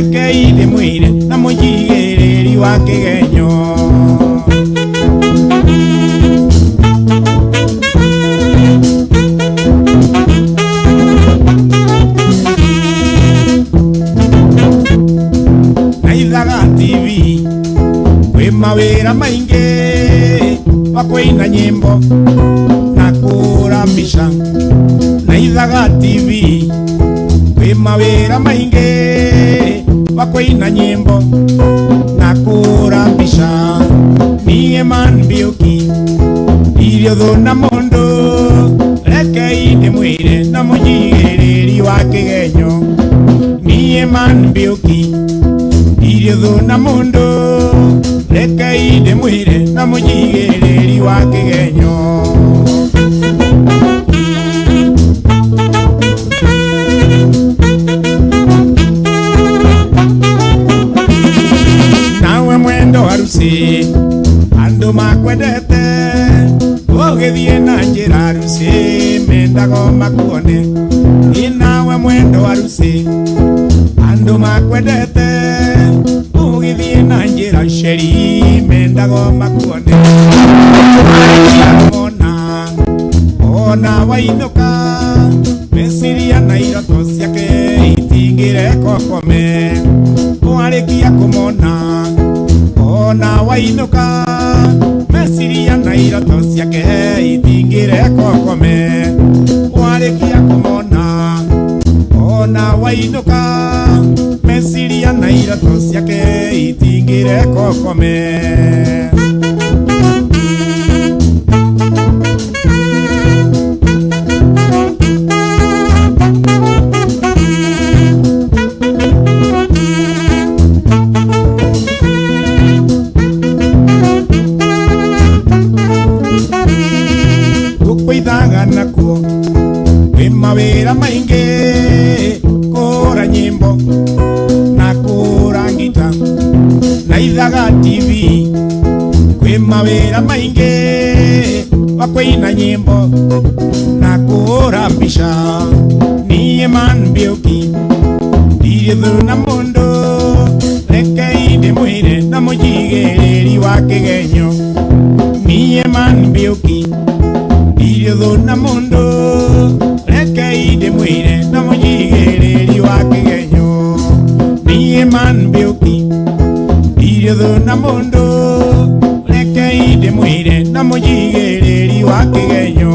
Rekei ndĩmwĩre na mũnjigĩrĩri wa kĩgenyo. Na Ithaga TV kwĩ mawĩra maingĩ wa kũina nyĩmbo na kũra mbica. Na Ithaga TV kwĩ mawĩra maingĩ wa kũina nyĩmbo na kũra mbica. Niĩ Man Mbiũki irio thũ na mũndũ, rekei ndĩmwĩre na mũnjigĩrĩri wa kĩgenyo. Niĩ Man Mbiũki irio thũ na mũndũ, rekei ndĩmwĩre na mũnjigĩrĩri wa kĩgenyo. Nawe mwendo harusi andũ makwendete, ũgĩthiĩ na njĩra harusi mendago makuone. Ĩ nawe mwendo harusi andũ makwendete, ũgĩthiĩ na njĩra ceri mendago makuone. Ona ona wainũka meciria na iroto ciake itingĩreka ũkome. Warĩkia kũmona ona wainũka meciria na iroto ciake itingĩreka ũkome. Warĩkia kũmona ona wainũka meciria na iroto ciake itingĩreka ũkome. Gũkũ Ithaga nakuo kwĩ mawĩra maingĩ, kũra nyĩmbo na kũra ngita. Na Ithaga TV kwĩ mawĩra maingĩ wa kũina nyĩmbo na kũra mbica. Niĩ Man Mbiũki ndirĩ thũ na mũndũ, rekei ndĩmwĩre na mũnjigĩrĩri wa kĩgenyo. Niĩ Man Mbiũki ndirĩ thũ na mũndũ, rekei ndĩmwĩre na mũnjigĩrĩri wa kĩgenyo. Niĩ Man Mbiũki ndirĩ thũ na mũndũ, rekei ndĩmwĩre na mũnjigĩrĩri wa kĩgenyo.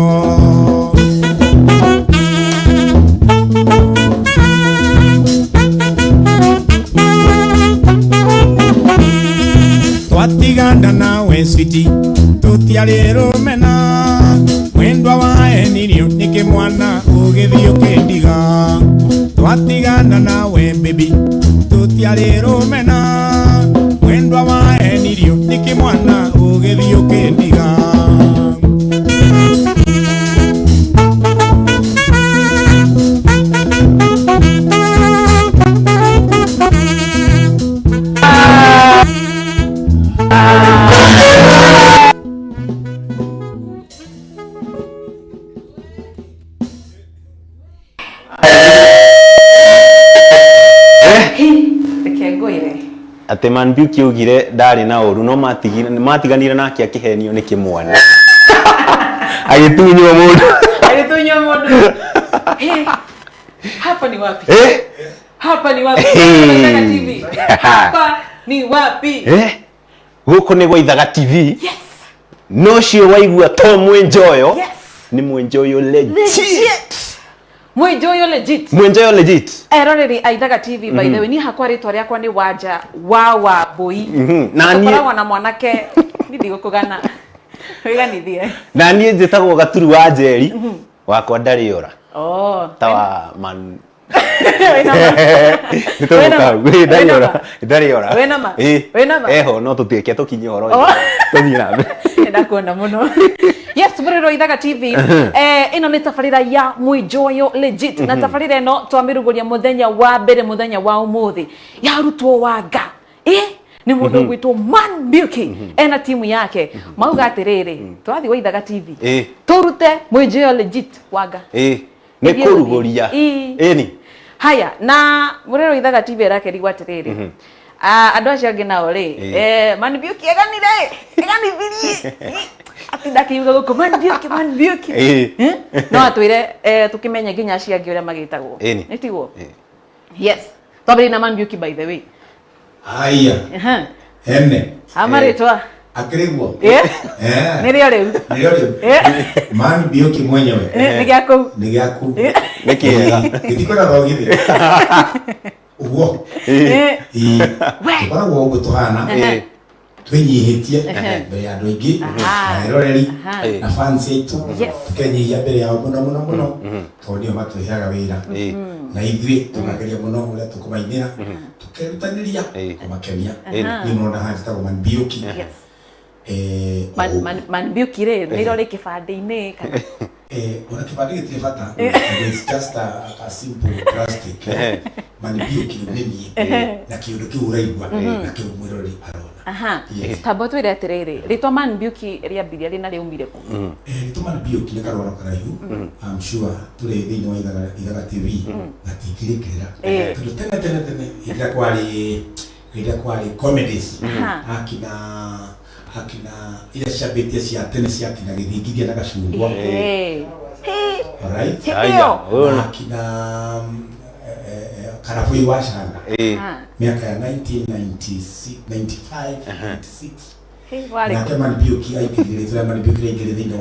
Twatigana nawe switi tũtiarĩ rũmena, mwendwa wa enirio nĩkĩ mwana ũgĩthiĩ ũkĩndiga. Twatigana nawe baby tũtiarĩ rũmena, mwendwa wa enirio nĩkĩ mwana ũgĩthiĩ ũkĩndiga. Reke ngwĩre. Atĩ Man Mbiuki augire ndarĩ na ũru no matiganire nake akĩhenio nĩ kĩmwana. Agĩtunywo mũndũ. Agĩtunywo mũndũ. Hey, hapa ni wapi? Eh? Hapa ni wapi? Hey. Ithaga TV. Hapa ni wapi? Eh? Gũkũ nĩ gwa Ithaga TV. Yes. No ũcio waigua to Mwenjoyo. Yes. Nĩ Mwenjoyo legit. Legit. Mwenjoyo legit. Mwenjoyo legit. Eroreri a Ithaga TV by the way, niĩ hakwa rĩtwa rĩakwa nĩ Wanja wa Wambũi. Na niĩ Tũkoragwo na mwanake niĩ ndigũkũgana. Wĩganithie. Na niĩ njĩtagwo Gaturu wa Njeri. Wakwa ndarĩ ora. Oh. Ta wa man. Wĩna ma? Nĩ tũgũka hau. Wĩna Ĩ, ndarĩ ma? ora. Ndarĩ ora. Wĩna ma? Ĩ. Wĩna ma? Eho no tũtiĩke tũkinye ũhoro Oh. ũcio. Tũthiĩ na mbere. Ndakuona mũno. Yes, mũrĩro wa Ithaga TV. Ĩno nĩ tabarĩra ya Mwenjoyo legit. Na tabarĩra ĩno twamĩrugũria mũthenya wa mbere mũthenya wa ũmũthĩ. Yarutwo wanga. Nĩ mũndũ ũgwĩtwo Man Mbiuki. Ena timu yake. Mauga atĩrĩrĩ, twathiĩ gwa Ithaga TV. Tũrute Mwenjoyo legit wanga. Nĩ Ĩthiĩ kũrugũria. gũthiĩ. Ĩni. Haya, na mũrĩro ithaga TV ĩrakerigwo atĩrĩrĩ, ah, andũ acio angĩ nao rĩ, Manbiuki eganire eganithirie atinda akiuga gũkũ Manbiuki Manbiuki. Eh? No atwĩre tũkĩmenye nginya acio angĩ ũrĩa magĩtagwo. Ĩni. Nĩ tiguo? Yes, twambĩrĩrie na Manbiuki, by the way. Haya. Ene. Amarĩtwa. Akĩrĩguo. Nĩrĩo rĩu. Nĩrĩo rĩu. Man Biuki mwenyewe. Nĩ gĩaku. Nĩ gĩaku. Nĩ kĩega. Gĩtikwenda thogithĩ. Ũguo. Ĩĩ. We. Tũkoragwo ũguo tũhana. Twĩnyihĩtie mbere ya andũ aingĩ na eroreri na fans aitũ. Tũkenyihia mbere yao mũno mũno mũno tondũ nĩo matũheaga wĩra. Na ithuĩ tũkageria mũno ũrĩa tũkũmainĩra, tũkerutanĩria kũmakenia. Niĩ mũrona haha njĩtagwo Man Biuki. Manbiuki rĩ, nĩrĩo rĩ kĩbandĩ-inĩ kana? Ona kĩbandĩ gĩtirĩ bata tondũ it's just a simple plastic. Man Biuki nĩ niĩ na kĩũndũ kĩu ũraigua na kĩu mwĩroreri arona. Yes. Tamba twĩre atĩrĩrĩ, rĩtwa Manbiuki rĩambirie rĩ na rĩaumire kũ? Rĩtwa Man Biuki nĩ karũgano karaihu. I'm sure tũrĩ thĩinĩ wa Ithaga TV gatingĩrĩkĩrĩra tondũ tene tene tene hĩndĩ ĩrĩa kwarĩ comedies, akina iria ciambĩtie cia tene cia akina Gĩthingithia na Gacungwa. Alright. Hĩndĩ ĩyo. Na akina Karabũi wa Canga, mĩaka ya 1996, 95, 96. Hĩ, warĩ Nake Man Biuki aingĩrire, rĩtwa rĩa Man Biuki rĩaingĩrire thĩinĩ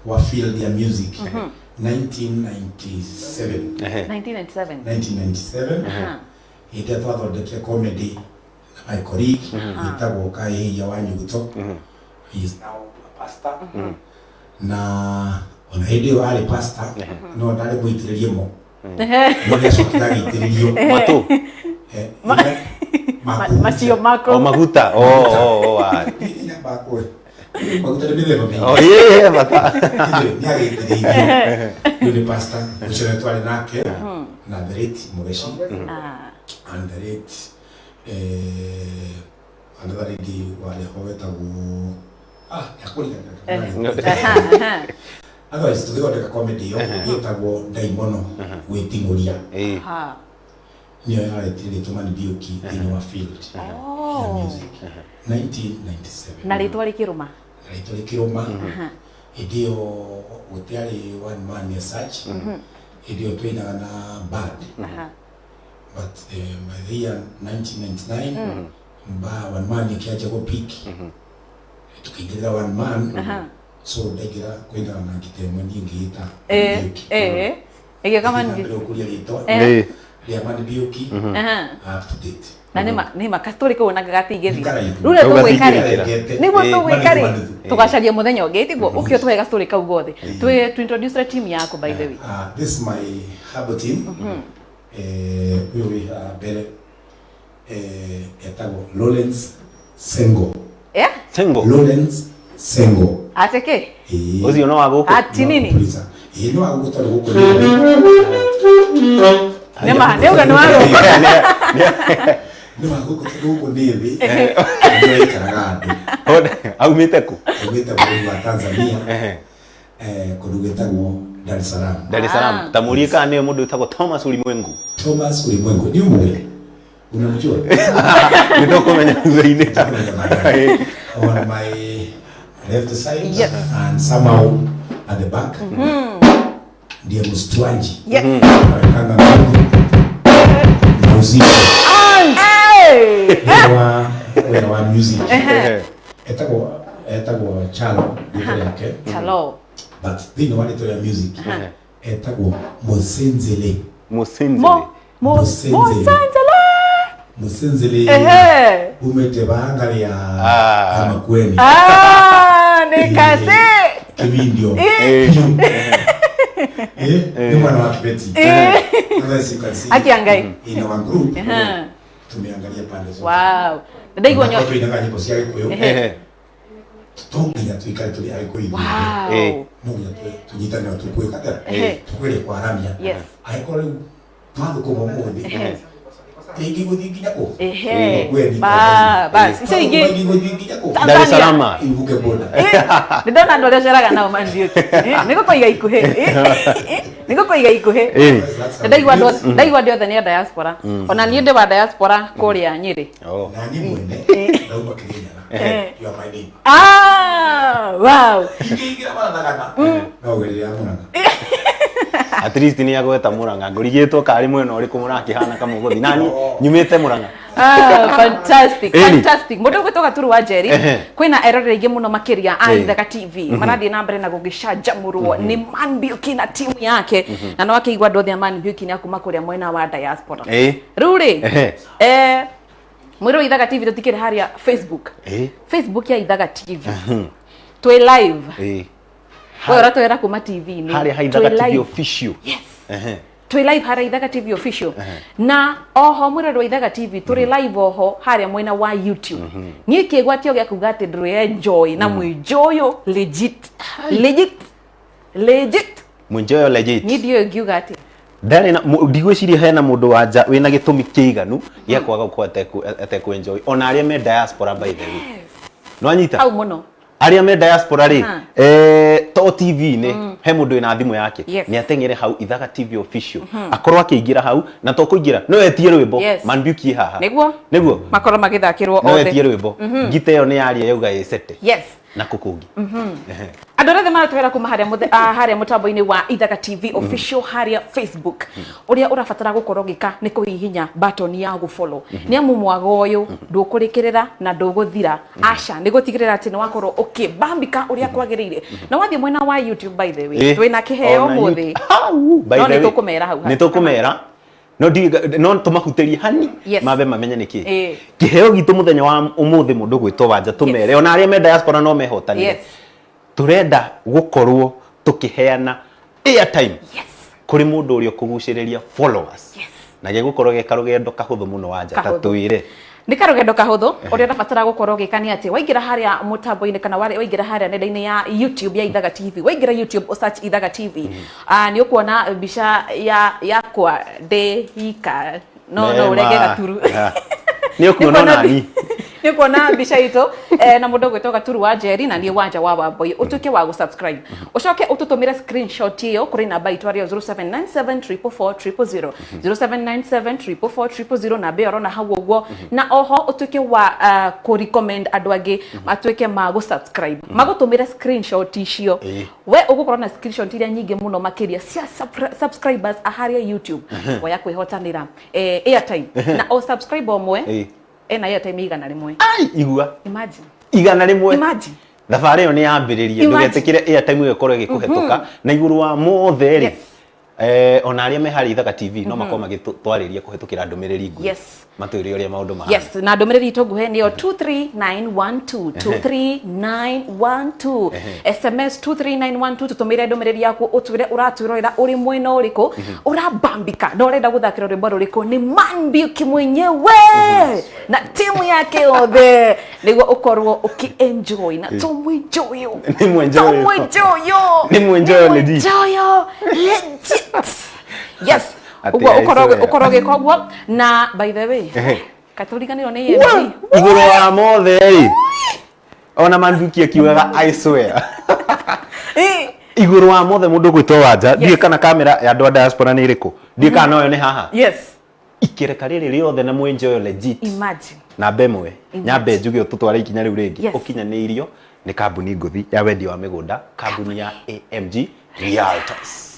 wa field ya music 1997. 1997. 1997, hĩndĩ ĩrĩa twathondekire comedy na my colleague ĩtagwo Kaĩhia wa Nyuguto. He is now a pastor, na ona hĩndĩ ĩyo arĩ pastor no ndarĩ mũitĩrĩrie mo, no nĩacokire agĩitĩrĩrio Matũ. Macio mako. O maguta. O ah. Maguta nĩ mĩthemba mĩingĩ. O ĩĩ bata. Nĩ agĩitĩrĩirio. Rĩu nĩ pastor ũcio nĩ twarĩ nake na the late Mũgeci and the late another lady warĩ ho wetagwo, nĩakũririkana. Otherwise tũgĩthondeka comedy ĩyo ĩtagwo Ndaimono Gwĩting'ũria, nĩyo yaretire rĩtwa Man Biuki thĩinĩ wa field ya music 1997. Na rĩtwa rĩkĩrũma. Na rĩtwa rĩkĩrũma. Hĩndĩ ĩyo gũtiarĩ one man as such, hĩndĩ ĩyo twainaga na band, but by the year 1999 ba one man ĩkĩanjia gũ pick, tukĩingĩrĩra one man. So ndaingĩra kũinaga na ngita ĩmwe, niĩ ngĩĩta Biuki. Ĩgĩũka Man Ngĩthiĩ na Biuki. mbere gũkũria rĩtwa rĩa Man Biuki up to date. Na nĩ ma kastori kau ona gatingĩthira. Nĩ karaihu. Rĩu ũrĩa tũgwĩka rĩ, Gatingĩthira. nĩguo tũgwĩka rĩ, Manuthu. tũgacaria mũthenya ũngĩ, tiguo ũkĩ ũtũhe gastori kau gothe twĩ to introduce team yaku, by the way. This is my humble team. Ũyũ wĩ haha mbere etagwo Lawrence Sengo. Sengo. Lawrence Sengo. Atĩ kĩ? Ĩĩ. Ũcio no wa gũkũ. Ati nini? Ĩĩ, nĩ wa gũkũ tondũ gũkũ nĩ Nĩ ma nĩ uga nĩ wa gũkũ. Nĩ wa gũkũ tondũ gũkũ nĩ thĩ nĩ waikaraga andũ. Aumĩte kũ? Aumĩte bũrũri wa Tanzania, kũndũ gwĩtagwo Dar es Salaam. Dar es Salaam. Ta mũrie kana nĩwe mũndũ wĩtagwo Thomas Ulimwengu. Thomas Ulimwengu ni ũmũĩ, unamjua? Nĩ tũkũmenya thutha-inĩ. On my left side and somehow at the back ndiye mstwanji awekanga mbingu na uzito. Hey! Wĩra wa music etagwo Chalo rĩtwa rĩake. Chalo. But thĩinĩ wa rĩtwa rĩa music etagwo Mosenzele. Mũsinzile. Mo mo. Musenze. Musanzele. Mosenzele umĩte banga rĩa ya Makueni. Ah, nĩ kase. Kĩbindio. Nĩ mwana wa kibeti. Otherwise you can see Akia Ngai. in our group tumeangalia pande zote. Wow. Ndaigua nyo. Tuinaga nyĩmbo cia Gĩkũyũ, to nginya tuikare tũrĩ Agĩkũyũ ithuothe. No nginya tũnyitanĩre tũkwĩka atĩa, tũkwĩrĩ kwaramia. Angĩkorwo rĩu twathũkũma ũmũthĩ Ĩngĩ gũthiĩ nginya kũ? Ehe. Makueni. Bas icio ingĩ Maingĩ gũthiĩ nginya kũ? Dar es Salaam. Ivuke border. Nĩ ndona andũ arĩa ũceraga nao mandiũki nĩ gũkũiga ikuhĩ, nĩ gũkũiga ikuhĩ. Ndaigua andũ othe nĩ a diaspora, ona niĩ ndĩ wa diaspora kũrĩa Nyĩrĩ. Oh. Na niĩ mwene ndauma Kĩrĩnyaga. You are my neighbor. Ah, wow. Ingĩingĩra Marathagana no ũgerere Murang'a. At least nĩ agweta Murang'a, ngũrigĩtwo karĩ mwena ũrĩkũ mũrakĩhana kamũgũthi nani nyumĩte Murang'a. Ah, fantastic. Ĩni. Fantastic. Mũndũ ũgwĩtwo Gaturu wa Njeri, kwĩna eroreri aingĩ mũno makĩria a Ithaka TV marathiĩ na mbere na gũgĩcanjamũrwo nĩ Man Mbiuki na timu yake, na no akĩigua andũ othe a Man Mbiuki nĩ akuma kũrĩa mwena wa diaspora. Rĩu rĩ, mwĩrĩ wa Ithaga TV, tũtikĩrĩ harĩa Facebook? Facebook ya Ithaga TV twĩ live. We ũratwĩra kuma TV-inĩ. Harĩa ha Twĩ Ithaga TV live. official. Yes. Twĩ live harĩa Ithaga TV official, na oho mwĩrori wa Ithaga TV, tũrĩ live oho harĩa mwena wa YouTube. Niĩ kĩgwatio gĩa kuga atĩ ndũrĩ enjoy na mwĩnjoyo legit, legit, legit. Mwenjoyo legit. Niĩ ndiũĩ ngiuga atĩ Ndarĩ na ndigwĩciria hena mũndũ wa nja wĩna gĩtũmi kĩiganu gĩa kwaga gũkorwo atekũ-enjoy, ona arĩa me diaspora, by the way, nwanyita hau mũno. Arĩa me diaspora rĩ, to TV-inĩ he mũndũ wĩna thimũ yake, nĩ ateng'ere hau Ithaga TV official, akorwo akĩingĩra hau, na to kũingĩra, no etie rwĩmbo. Man Mbiuki haha. Nĩguo makorwo magĩthakĩrwo no othe. Etie rwĩmbo, ngita ĩyo nĩ yaria yauga ĩcete na kũ kũngĩ. Andå arĩa othe maratwĩra kuma harĩa harĩa mũtambo-inĩ wa Ithaga TV official harĩa Facebook, ũrĩa ũrabatara gũkorwo ũgĩka nĩ kũhihinya button ya gũfollow, nĩ amu mwago ũyũ ndũkũrĩkĩrĩra na ndũgũthira, aca, nĩ gũtigĩrĩra atĩ nĩ wakorwo ũkĩbambika ũrĩa kwagĩrĩire. Na wathiĩ mwena wa YouTube, by the way, twĩna kĩheo Ona ũmũthĩ. Hau, by No the nĩ way, tũkũmera hau. Nĩ tũkũmera, no no tũmahutĩrie hani, mambe mamenye nĩkĩ kĩheo gitũ mũthenya wa ũmũthĩ. Mũndũ gwĩtwo Wanja, tũmere ona arĩa me diaspora no mehotanire. Tũrenda gũkorwo tũkĩheana airtime kũrĩ mũndũ ũrĩa ũkũgucĩrĩria followers, na gĩgũkorwo ge karũgendo kahũthũ mũno, Wanja, ta Kahũthũ. twĩre. Nĩ karũgendo kahũthũ. Ũrĩa ũrabatara gũkorwo ũgĩka nĩ atĩ waingĩra harĩa mũtambo-inĩ kana waingĩra harĩa nenda-inĩ ya YouTube ya Ithaga TV, waingĩra YouTube ũsearch Ithaga TV, nĩ ũkuona mbica ya yakwa ndĩ ika, no ũrenge Mema. Gaturu. Ah. Nĩ ũkuona onani. Nĩ ũkuona mbica itũ na mũndũ ũgwĩtwo Gaturu wa Njeri na niĩ Wanja wa Wambui. Ũtuĩke wa gũsubscribe, ũcoke ũtũtũmĩre screenshot ĩyo kũrĩ namba itũ arĩyo 0797444000, 0797444000, namba ĩyo ũrona hau ũguo. Na oho ũtuĩke wa kũ-recommend andũ angĩ matuĩke ma gũsubscribe, magũtũmĩre screenshot icio. We ũgũkorwo na screenshot iria nyingĩ mũno makĩria cia subscribers a harĩa YouTube, woya kwĩhotanĩra airtime, na o subscriber ũmwe ena airtime 100. Ai, igua. Imagine. 100. Imagine. Thabarĩ ĩyo nĩ yambĩrĩrie. Imagine. Ndũgetĩkĩre airtime ĩyo ĩkorwo ĩgĩkũhetũka na igũrũ wa mothe rĩ, ona arĩa me harĩa Ithaka TV no makorwo magĩtwarĩria kũhetũkĩra ndũmĩrĩri nguhĩ, matwĩre ũrĩa maũndũ mahana. Yes, na ndũmĩrĩri itũ nguhĩ nĩyo 23912, 23912, SMS 23912. Tũtũmĩre ndũmĩrĩri yaku ũtwĩre ũratwĩrorera ũrĩ mwena ũrĩkũ, ũrabambika na ũrenda gũthakĩra rwĩmbo rũrĩkũ nĩ Man Mbiuki mwenyewe na timu yake yothe, nĩguo ũkorwo ũkĩ-enjoy na tũmwenjoyo. Nĩ mwenjoyo. Tũmwenjoyo. Nĩ mwenjoyo legit. Mwenjoyo legit, yes. Atĩ Ũguo ũkorwo aicoya. ũkorwo ũgĩka ũguo. Na by the way, katũriganĩrwo nĩ AMG. Igũrũ wa mothe rĩ, ona Man Mbiuki akiugaga "I swear". Igũrũ wa mothe, mũndũ gwĩtwo Wanja, ndiũĩ kana kamera ya andũ a diaspora nĩ ĩrĩkũ, ndiũĩ kana noyo nĩ haha. Ikereka rĩrĩ rĩothe na mwenjoyo legit. Imagine. Namba ĩmwe nyambe njuge ũtũtware ikinya rĩu rĩngĩ, ũkinyanĩirio nĩ kambuni ngũthi ya wendia wa mĩgũnda, kambuni ya AMG Realtors.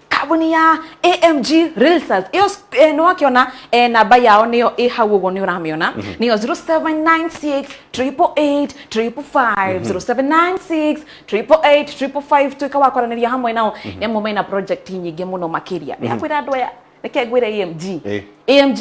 Kambuni ya AMG Realtors ĩyo, nĩ wakĩona namba yao nĩyo ĩ hau ũguo, nĩ ũramĩona, nĩyo 0796 888 555, 0796 888 555. Tuĩka wa kwaranĩria hamwe nao, nĩ amwe mena project nyingĩ mũno makĩria. Nĩ akwĩra andũ aya, reke ngwĩre AMG, AMG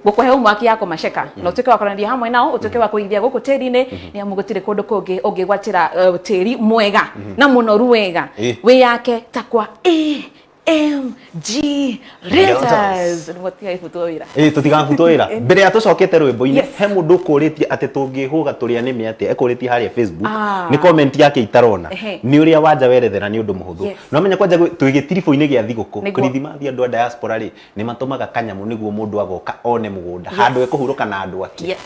ngũkũhe homework ya kũmaceka, na ũtuĩke wa kwaranĩria hamwe nao, ũtuĩke wa kũigithia gũkũ tĩri-inĩ, nĩ amu gũtirĩ kũndũ kũngĩ ũngĩgwatĩra tĩri mwega na mũnoru wega wĩ yake ta kwa A MG Realtors. Nĩguo tũtigabutwo wĩra. Ĩĩ, tũtigabutwo wĩra. Mbere ya tũcokete rwĩmbo-inĩ, Yes. he mũndũ ũkũrĩtie atĩ tũngĩhũga tũrĩa nĩme atĩa, ekũrĩtie harĩa Facebook. Ah. Nĩ comment yake itarona. Ehe. Nĩ ũrĩa wanja werethera nĩ ũndũ mũhũthũ. Yes. No menya kwanja twĩ gĩtiribũ-inĩ gĩa thigũkũ. Nĩguo. Kirithimathi andũ a diaspora rĩ, nĩ matũmaga kanyamũ nĩguo mũndũ agoka one mũgũnda. Yes. Handũ ekũhurũka na andũ ake. Yes.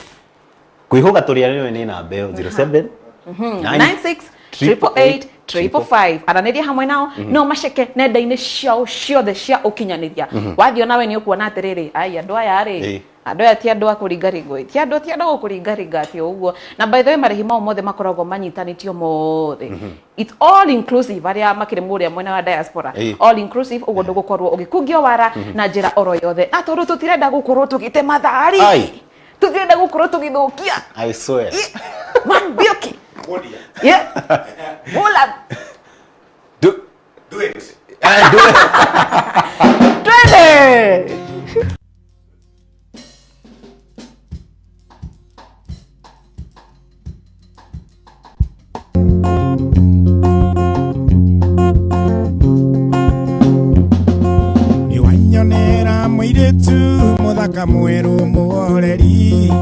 Kwĩhũga tũrĩa nĩme nĩ namba ĩyo 07 96 888 555. Aranĩria hamwe nao, no maceke nenda-inĩ ciao ciothe cia ũkinyanĩria. Wathiĩ onawe nĩ ũkuona atĩrĩrĩ, ai, andũ aya rĩ, Ĩĩ. andũ aya ti andũ a kũringaringwo, ti andũ, ti andũ a gũkũringaringa atĩ o ũguo. Na by the way, marĩhi mao mothe makoragwo manyitanĩtio mothe. It's all inclusive, arĩa makĩrĩ mũrĩa mwena wa diaspora. Ĩĩ. All inclusive, ũguo ndũgũkorwo ũgĩkungio wara na njĩra oro yothe. Na tondũ tũtirenda gũkorwo tũgĩte mathaa-rĩ, Ai. tũtirenda gũkorwo tũgĩthũkia. I swear. Man Bioki. Yeah. Hold up. Do, Do it. Do it. Twende. Nĩwanyonera mũirĩtu mũthaka mwerũ mũhoreri,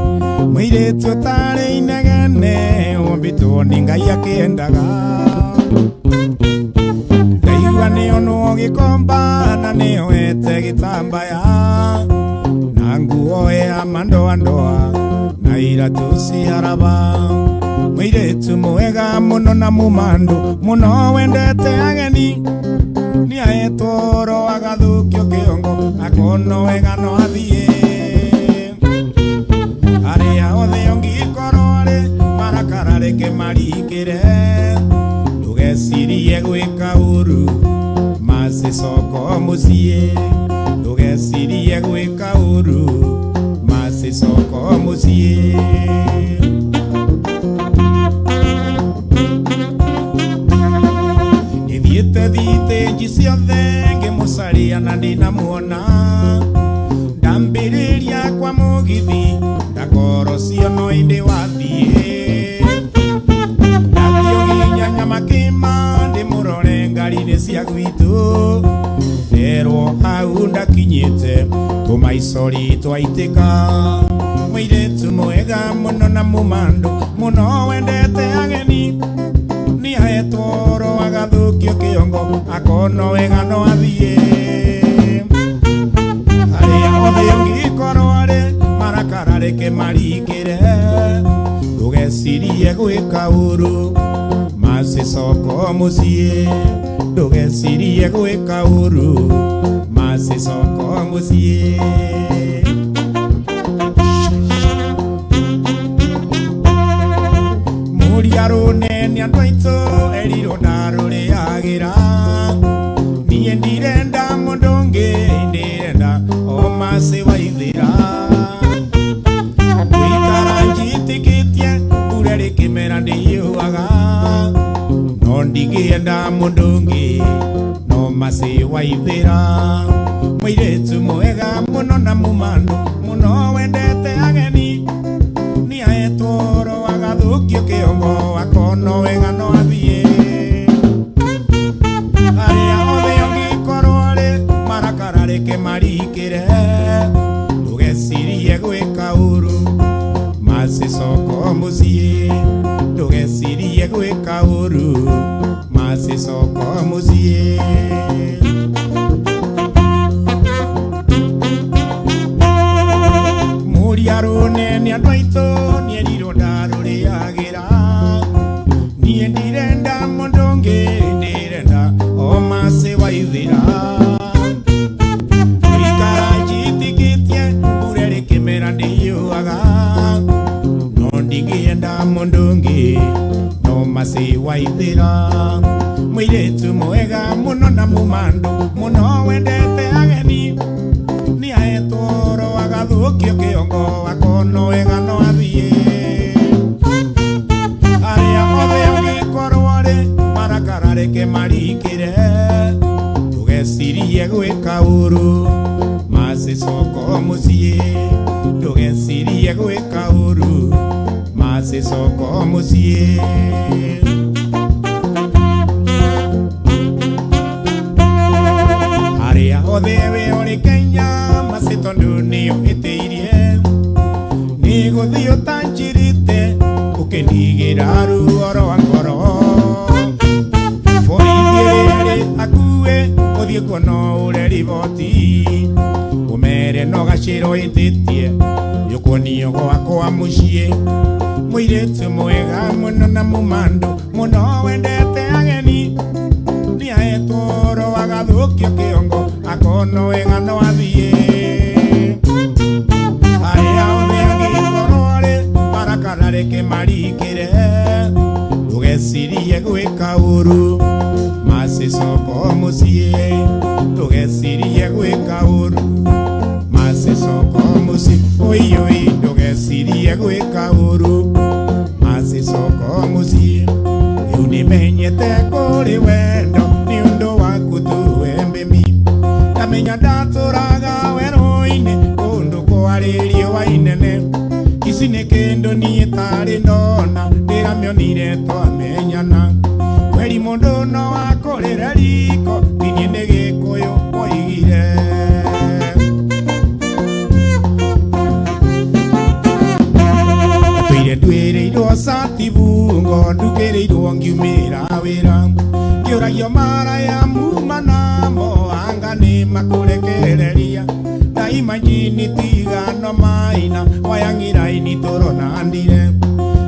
mũirĩtu ũtarĩ inegene, ũmbĩtwo nĩ Ngai akĩendaga. Ndaigua nĩonwo gĩkomba na nĩoete gĩtambaya, na nguo ya mandoandoa na iratũ ciaraba. Mũirĩtu mwega mũno na mũmandũ mũno wendete ageni, nĩahetwo agathũkio kĩongo akono wega no athiĩ. Arĩa othe ũngĩkorwo arĩ marakara reke marikĩre, ndũgecirie gwĩka ũru macicoko mũciĩ, ndũgecirie gwĩka ũru macicoko mũciĩ. Nĩthiĩte thitĩnji ciothe ngĩmũcaria na ndinamuona, ndambĩrĩria kwa mũgithi ndakorwo ciono ĩndĩ wathiĩ. Ndathiĩ nginya Nyamakĩma ndĩmũrore ngari-inĩ cia gwitũ, nderwo hau ndakinyĩte tũmaicori twaitĩka. Mũirĩtu mwega mũno na mũmandũ mũno wendete ageni, nĩahetwo agathũkio kĩongo akono wega no athiĩ. Arĩa othe ũngĩkorwo arĩ marakara reke marikĩre, ndũgecirie gwĩka ũru macicoko mũciĩ, ndũgecirie gwĩka ũru macicoko mũciĩ. Mũria rũnene andũ aitũ erirwo ndarũrĩagĩra, niĩ ndirenda mũndũ ũngĩ, ndĩrenda o macĩ waithĩra. Ngũikara njĩtĩkĩtie mbura rĩkĩmera ndĩiyũaga, no ndingĩenda mũndũ ũngĩ no macĩ waithĩra. Mũirĩtu mwega mũno na mũmandũ mũno wendete ageni, nĩahetwo agathũkio kĩongo akono wega no athiĩ. Arĩa othe ũngĩkorwo arĩ marakara reke marikĩre, ndũgecirie gwĩka ũru macicoko mũciĩ, ndũgecirie gwĩka ũru macicoko mũciĩ. Mũria rũnene andũ aitũ nĩerirwo ndarũrĩagĩra, niĩ ndirenda mũndũ ũngĩ, ndĩrenda o macĩ waithĩra. Ngũikara njĩtĩkĩtie mbura rĩkĩmera ndĩiyũaga, no ndingĩenda mũndũ ũngĩ no macĩ waithĩra. Mũirĩtu mwega mũno na mũmandũ mũno wendete ageni, nĩahetwo agathũkio kĩongo akono wega no athiĩ. Arĩa othe ũngĩkorwo arĩ marakara reke marikĩre, ndũgecirie gwĩka ũru macicoko mũciĩ, ndũgecirie gwĩka ũru macicoko mũciĩ. Gũthiĩ ũtanjĩrĩte ũkĩndigĩra ruo rwa ngoro. Borithi rĩrĩ hakuhĩ ũthiĩ kuo no ũre riboti ũmere no gacĩro ĩtĩtie nĩũkuonio gwakwa mũciĩ. Mũirĩtu mwega mũno na mũmandũ mũno wendete ageni nĩahetwo oro agathũkio kĩongo akono wega no athiĩ. Arĩa othe angĩkorwo arĩ marakara reke marikĩre ndũgecirie gwĩka ũru macicoko mũciĩ ndũgecirie gwĩka ũru macicoko mũciĩ oi ndũgecirie gwĩka ũru macicoko mũciĩ. Rĩu nĩmenyete kũrĩ wendo nĩ ũndũ waku tu wembemi ndamenya ndatũraga werũ-inĩ kũndũ kwarĩ riũa inene ici nĩ kĩndũ niĩ tarĩ ndona ndĩramĩonire twamenyana kweri mũndũ no akũrĩre riko niĩ nĩ Gĩkũyũ oigire. Tũire ndwĩrĩirwo cati bungo ndukĩrĩirwo ngiumĩra wĩra ngĩũragio maraya muma namo anga nĩ makũrekereria ndaimajini tigano maina wayang'iraini tũronandire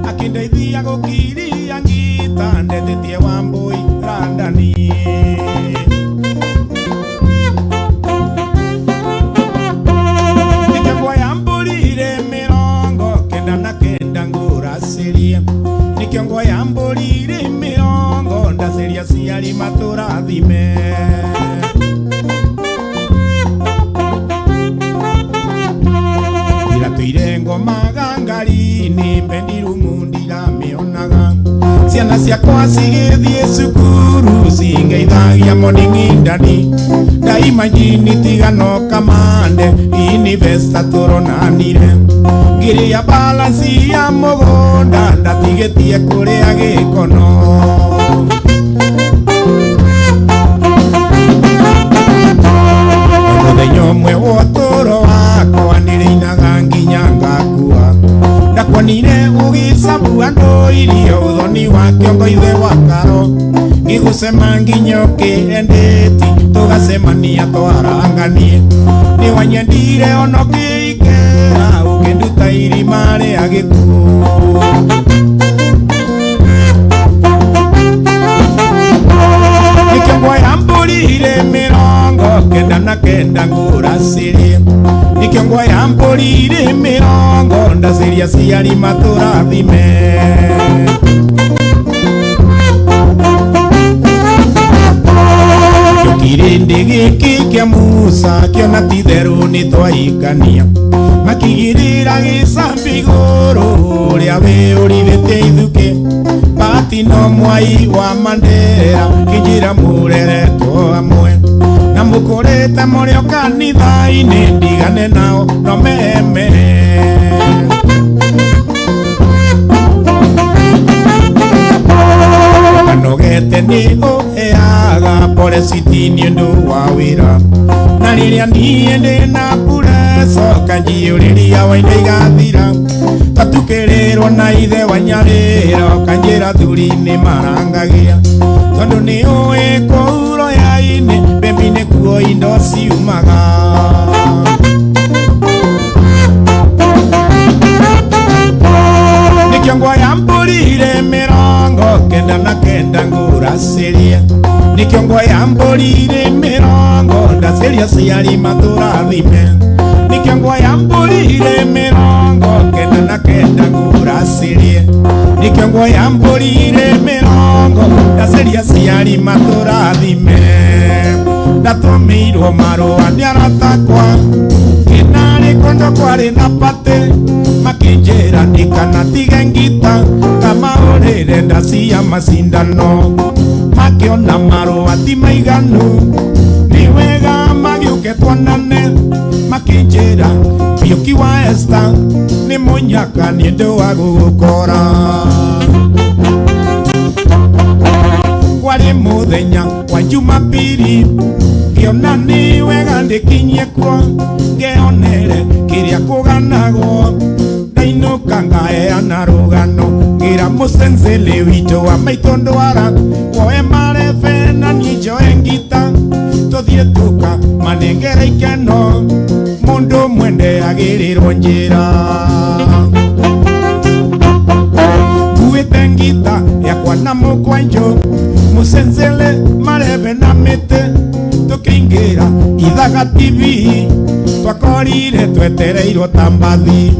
akĩndeithia gũkiria ngita ndetĩtie Wambũi randani. Nĩkĩo yambũrire mĩrongo kenda na kenda ngũracĩria nĩkĩo yambũrire mĩrongo ndacĩria ciari matũrathime. Ndiratũire ngomaga ngari-inĩ mbendirumu ndiramĩonaga ciana ciakwa cigĩthiĩ cukuru cingeithagia morning daddy ndaimajini tigano kamande inivesta tũronanire ngĩrĩa balansi ya mũgũnda ndatigĩtie kũrĩa gĩkono. Mũthenya ũmwe wa ũtũũro wakwa nĩrĩinaga nginya ngakua ndakuonire ũgĩcabu andũ irio ũthoni wa kĩongo ithe wa karo ngĩgũcema nginya ũkĩendeti tũgacemania twaranganie nĩwanyendire ona ũkĩikera ũkĩnduta irima rĩa gĩkuũ. Nĩkĩo yambũrire mĩrongo kenda na kenda ngũracĩrie nĩkĩo yambũrire mĩrongo ndacĩria ciari matũrathime. Kĩrĩndĩ gĩkĩ kĩa Musa kĩona ti-itherũ nĩtwaikania makĩgirĩra gĩcambi igũrũ ũrĩa wĩũrithĩtie ithukĩ Bahati no mwai wa Mandera kĩnjĩra mũreretwo hamwe na mũkũrĩte mũrĩ o kanitha-inĩ ndigane nao no meme. Kanogete nĩ ũheaga poreciti nĩ ũndũ wa wĩra na rĩrĩa niĩ ndĩna pureco kanjiyũrĩria wa indo igathira twatukĩrĩrwo na ithe wa Nyarĩro kanjĩra thuri nĩ marangagia tondũ nĩ ũĩ kũu roya-inĩ mbembe nĩkuo indo ciumaga. Nĩkĩo yambũrire mĩrongo kenda na kenda ngũracĩria nĩkĩo yambũrire mĩrongo ndacĩria ciari matũrathime nĩkĩo yambũrire mĩrongo kenda na kenda ngũracĩria nĩkĩo yambũrire mĩrongo ndacĩria ciari matũrathime. Ndatũmĩirwo marũa nĩ aratakwa kĩnarĩ kũndũ kwarĩ na patĩ makĩnjĩra ndikanatige ngita kamahũrĩre ndacia macindano makĩona marũa ti maiganu nĩ wega magĩũke tuonane makĩnjĩra Mbiũki wa Esther nĩ mũnyaka nĩ ũndũ wa gũgũkora. Kwarĩ mũthenya wa Jumapili ngĩona nĩ wega ndĩkinyie kuo ngeonere kĩrĩa kũganagwo ndainũka Wa maitũ ndwara woe marebe na niĩ njoe ngita tũthiĩ tuka manengere ikeno mũndũ mwende agĩrĩrwo njĩra kuĩte ngita yakwa na mũkwanjũ mũcenzele marebe na mĩtĩ tũkĩingĩra ithaga TV twakorire twetereirwo ta mbathi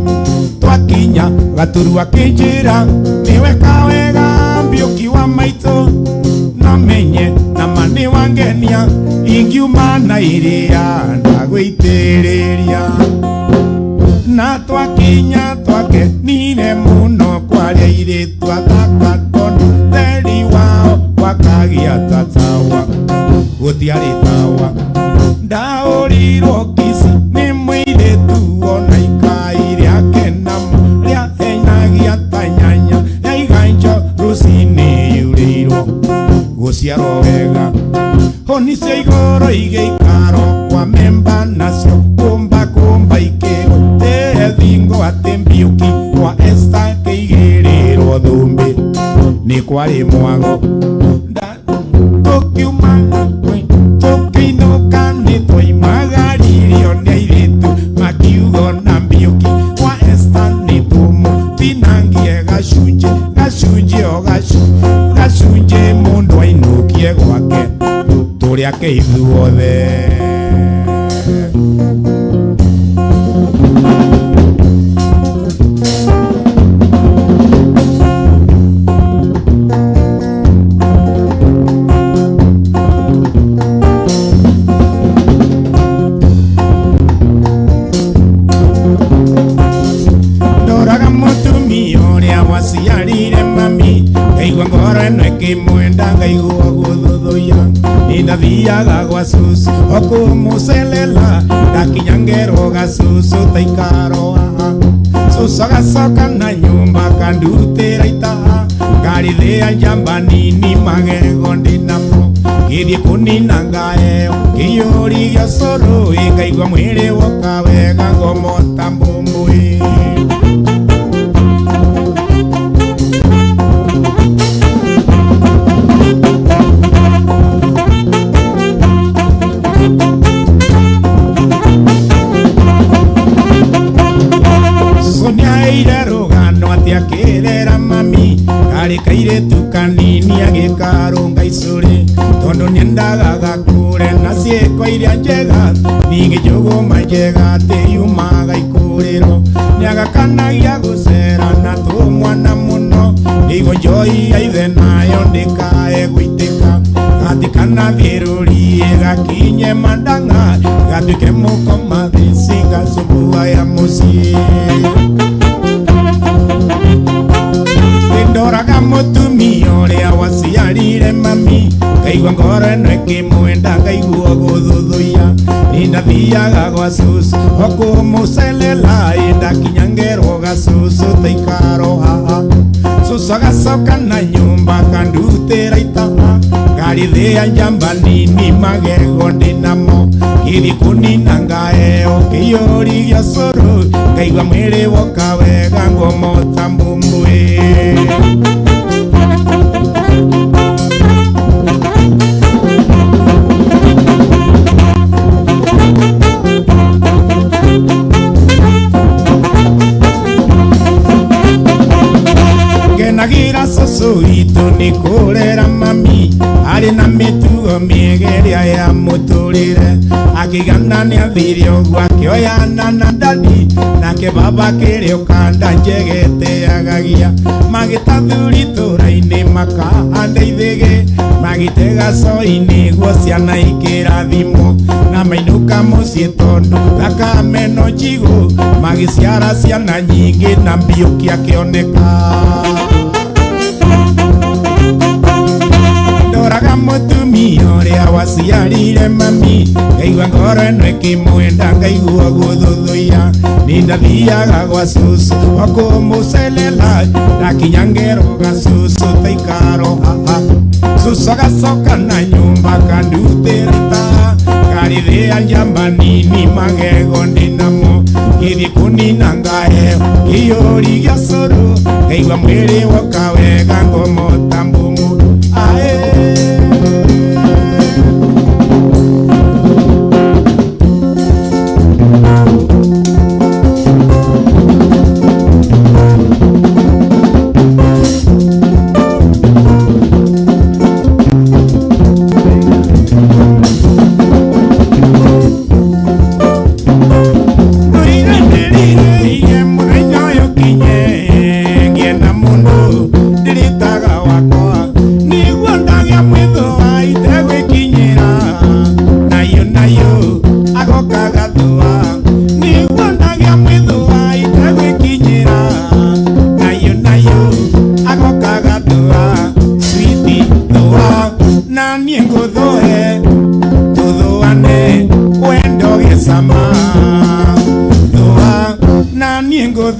twakinya gaturwa kĩnjĩra nĩweka wega mbiũki wa maitũ no menye na ma nĩ wangenia ingiuma na iria ndagũitĩrĩria na twakinya twakenire mũno kwaria airĩtu athaka tondũ theri wao wakagia ta tawa gũtiarĩ tawa ndaũrirwo kici nĩ mũirĩtu ona ikai rĩake namo rĩahenagia ta nyanya ya iganjo rũcinĩ yurĩirwo gũciarwo wega honi cia igũrũ igĩikaro kwa memba nacio kũmba kũmba ikĩgũtĩe thingo atĩ mbiũki kwa Esta kĩigĩrĩrwo thũmbĩ nĩ kwarĩ mwago tũkiuma tũkĩinũka nĩ twoimagaririo nĩ airĩtu makiugo na mbiũki kwa Esta nĩ tũmũtinangie gacunjĩ gacunjĩ o gacunjĩ mũndũ ainũkie gwake tũrĩake ithuothe. Ndoraga mũtumia ũrĩa waciarire mami ngaigua ngoro ĩno ĩkĩmwenda ngaigua gũthũthũia nĩndathiaga gwa cucu o kũmũcelela ndakinya ngerwo gacucu ta ikaro haha cucu agacoka na nyũmba akandutĩra itaha ngarithĩa njamba nini magego ndĩnamo ngĩthiĩ kũnina ngaheo kĩiyũri gĩa cũrũ ngaigua mwĩrĩ woka wega ngomota mbũmbũĩ. Sonia rũgano atĩ akĩrera mami karĩ kairĩtu kanini agĩkarũnga icũrĩ tondũ nĩendaga gakũre na ciĩko iria njega ningĩ njũgũma njega atĩ yumaga ikũrĩro nĩagakanagia gũcera na tũmwana mũno nĩguo njoi ya ithe nayo ndĩkae gũitĩka gatikanathiĩ rũriĩ gakinye mandang'a gatuĩke mũkoma thĩci gacubua ya mũciĩ. Ndoraga mũtumia ũrĩa waciarire mami ngaigua ngoro ĩno ĩkĩmwenda ngaigua gũthũthũia nĩndathiaga gwa cucu o kũmũcelela ndakinya ngerwo gacucu ta ikaro haha cucu agacoka na nyũmba akandutĩra itaha ngarithĩa njamba nini magego ndĩnamo ngĩthiĩ kũnina ngaheo kĩiyũri gĩa cũrũ ngaigua mwĩrĩ woka wega ngomota mbũmbũĩ. Ngenagira cucu witũ nĩ kũrera mami arĩ na mĩtugo mĩega ĩrĩa ya mũtũrĩre akĩgana nĩathire ũguo akĩoyana na ndadi nake baba akĩrĩ ũkanda njegete agagia magĩtathuri itũra-inĩ makahanda ithĩgĩ magĩtega coi nĩguo ciana ikĩrathimwo na mainũka mũciĩ tondũ thakame no njigũ magĩciara ciana nyingĩ na mbiũki akĩoneka. Ndoraga mũtumia ũrĩa waciarire mami ngaigua ngoro ĩno ĩkĩmwenda ngaigua gũthũthũia nĩndathiaga gwa cucu o kũmũcelela ndakinya ngerwo gacucu ta ikaro haha cucu agacoka na nyũmba akandutĩra itaha ngarithĩa njamba nini magego ndĩnamo ngĩthiĩ kũnina ngaheo kĩiyũri gĩa cũrũ ngaigua mwĩrĩ woka wega ngomota mbũmbũĩ.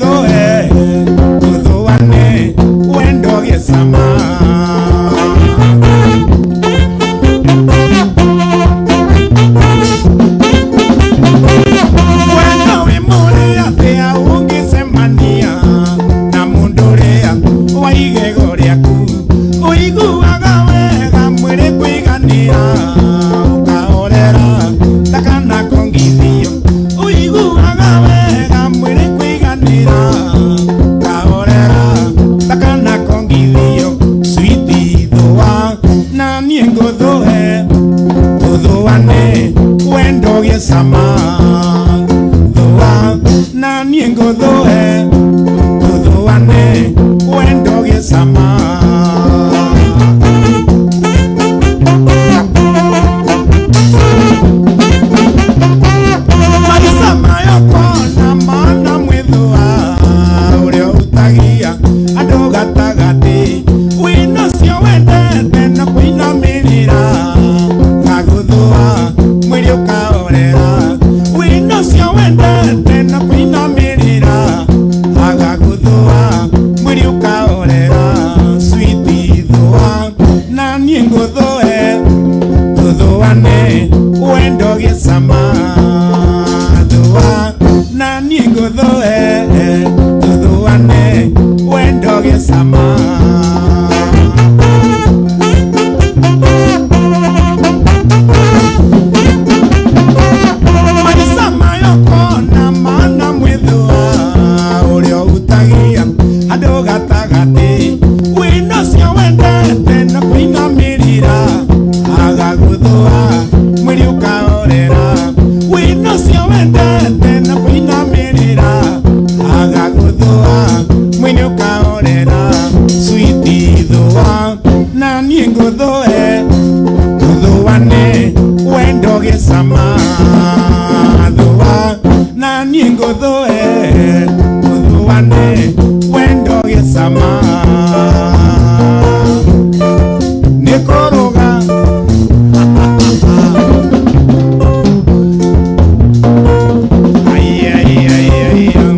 Ngũthũe tũthũane wendo gĩcama. Wendo wĩ mũrĩ atĩa ũngĩcemania na mũndũ ũrĩa wa igego rĩaku, ũiguaga wega mwĩrĩ kũiganĩra ũkahorera ta kana kongithio, ũiguaga wega mwĩrĩ kũiganĩra ũkahorera ta kana kongithio. Switi thũa na niĩ ngũthũe tũthũane wendo gĩcama, thũa na niĩ ngũthũe tũthũane wendo gĩcama. Marisa mayo kona mana mwĩthũa ũrĩa ũhutagia andũ gatagatĩ, wĩna ũcio wendete na kũinamĩrĩra gagũthũa mwĩrĩ ũkahorera, wĩna ũcio wendete na kũinamĩrĩra agagũthũa mwĩrĩ ũkahorera. Switi thũa na niĩ ngũthũe tũthũane wendo gĩcama, thũa na niĩ ngũthũe tũthũane wendo gĩcama. Marisa mayo kona mana mwĩthũa ũrĩa ũhutagia andũ gatagatĩ, wĩna ũcio wendete na kũinamĩrĩra agagũthũa mwĩrĩ ũkahorera, wĩna ũcio wendete na kũinamĩrĩra agagũthũa mwĩrĩ ũkahorera. Switi thũa na niĩ ngũthũe tũthũane wendo gĩcama, thũa na niĩ ngũthũe tũthũane wendo gĩcama. Nĩ kũrũga ai ai ai ai.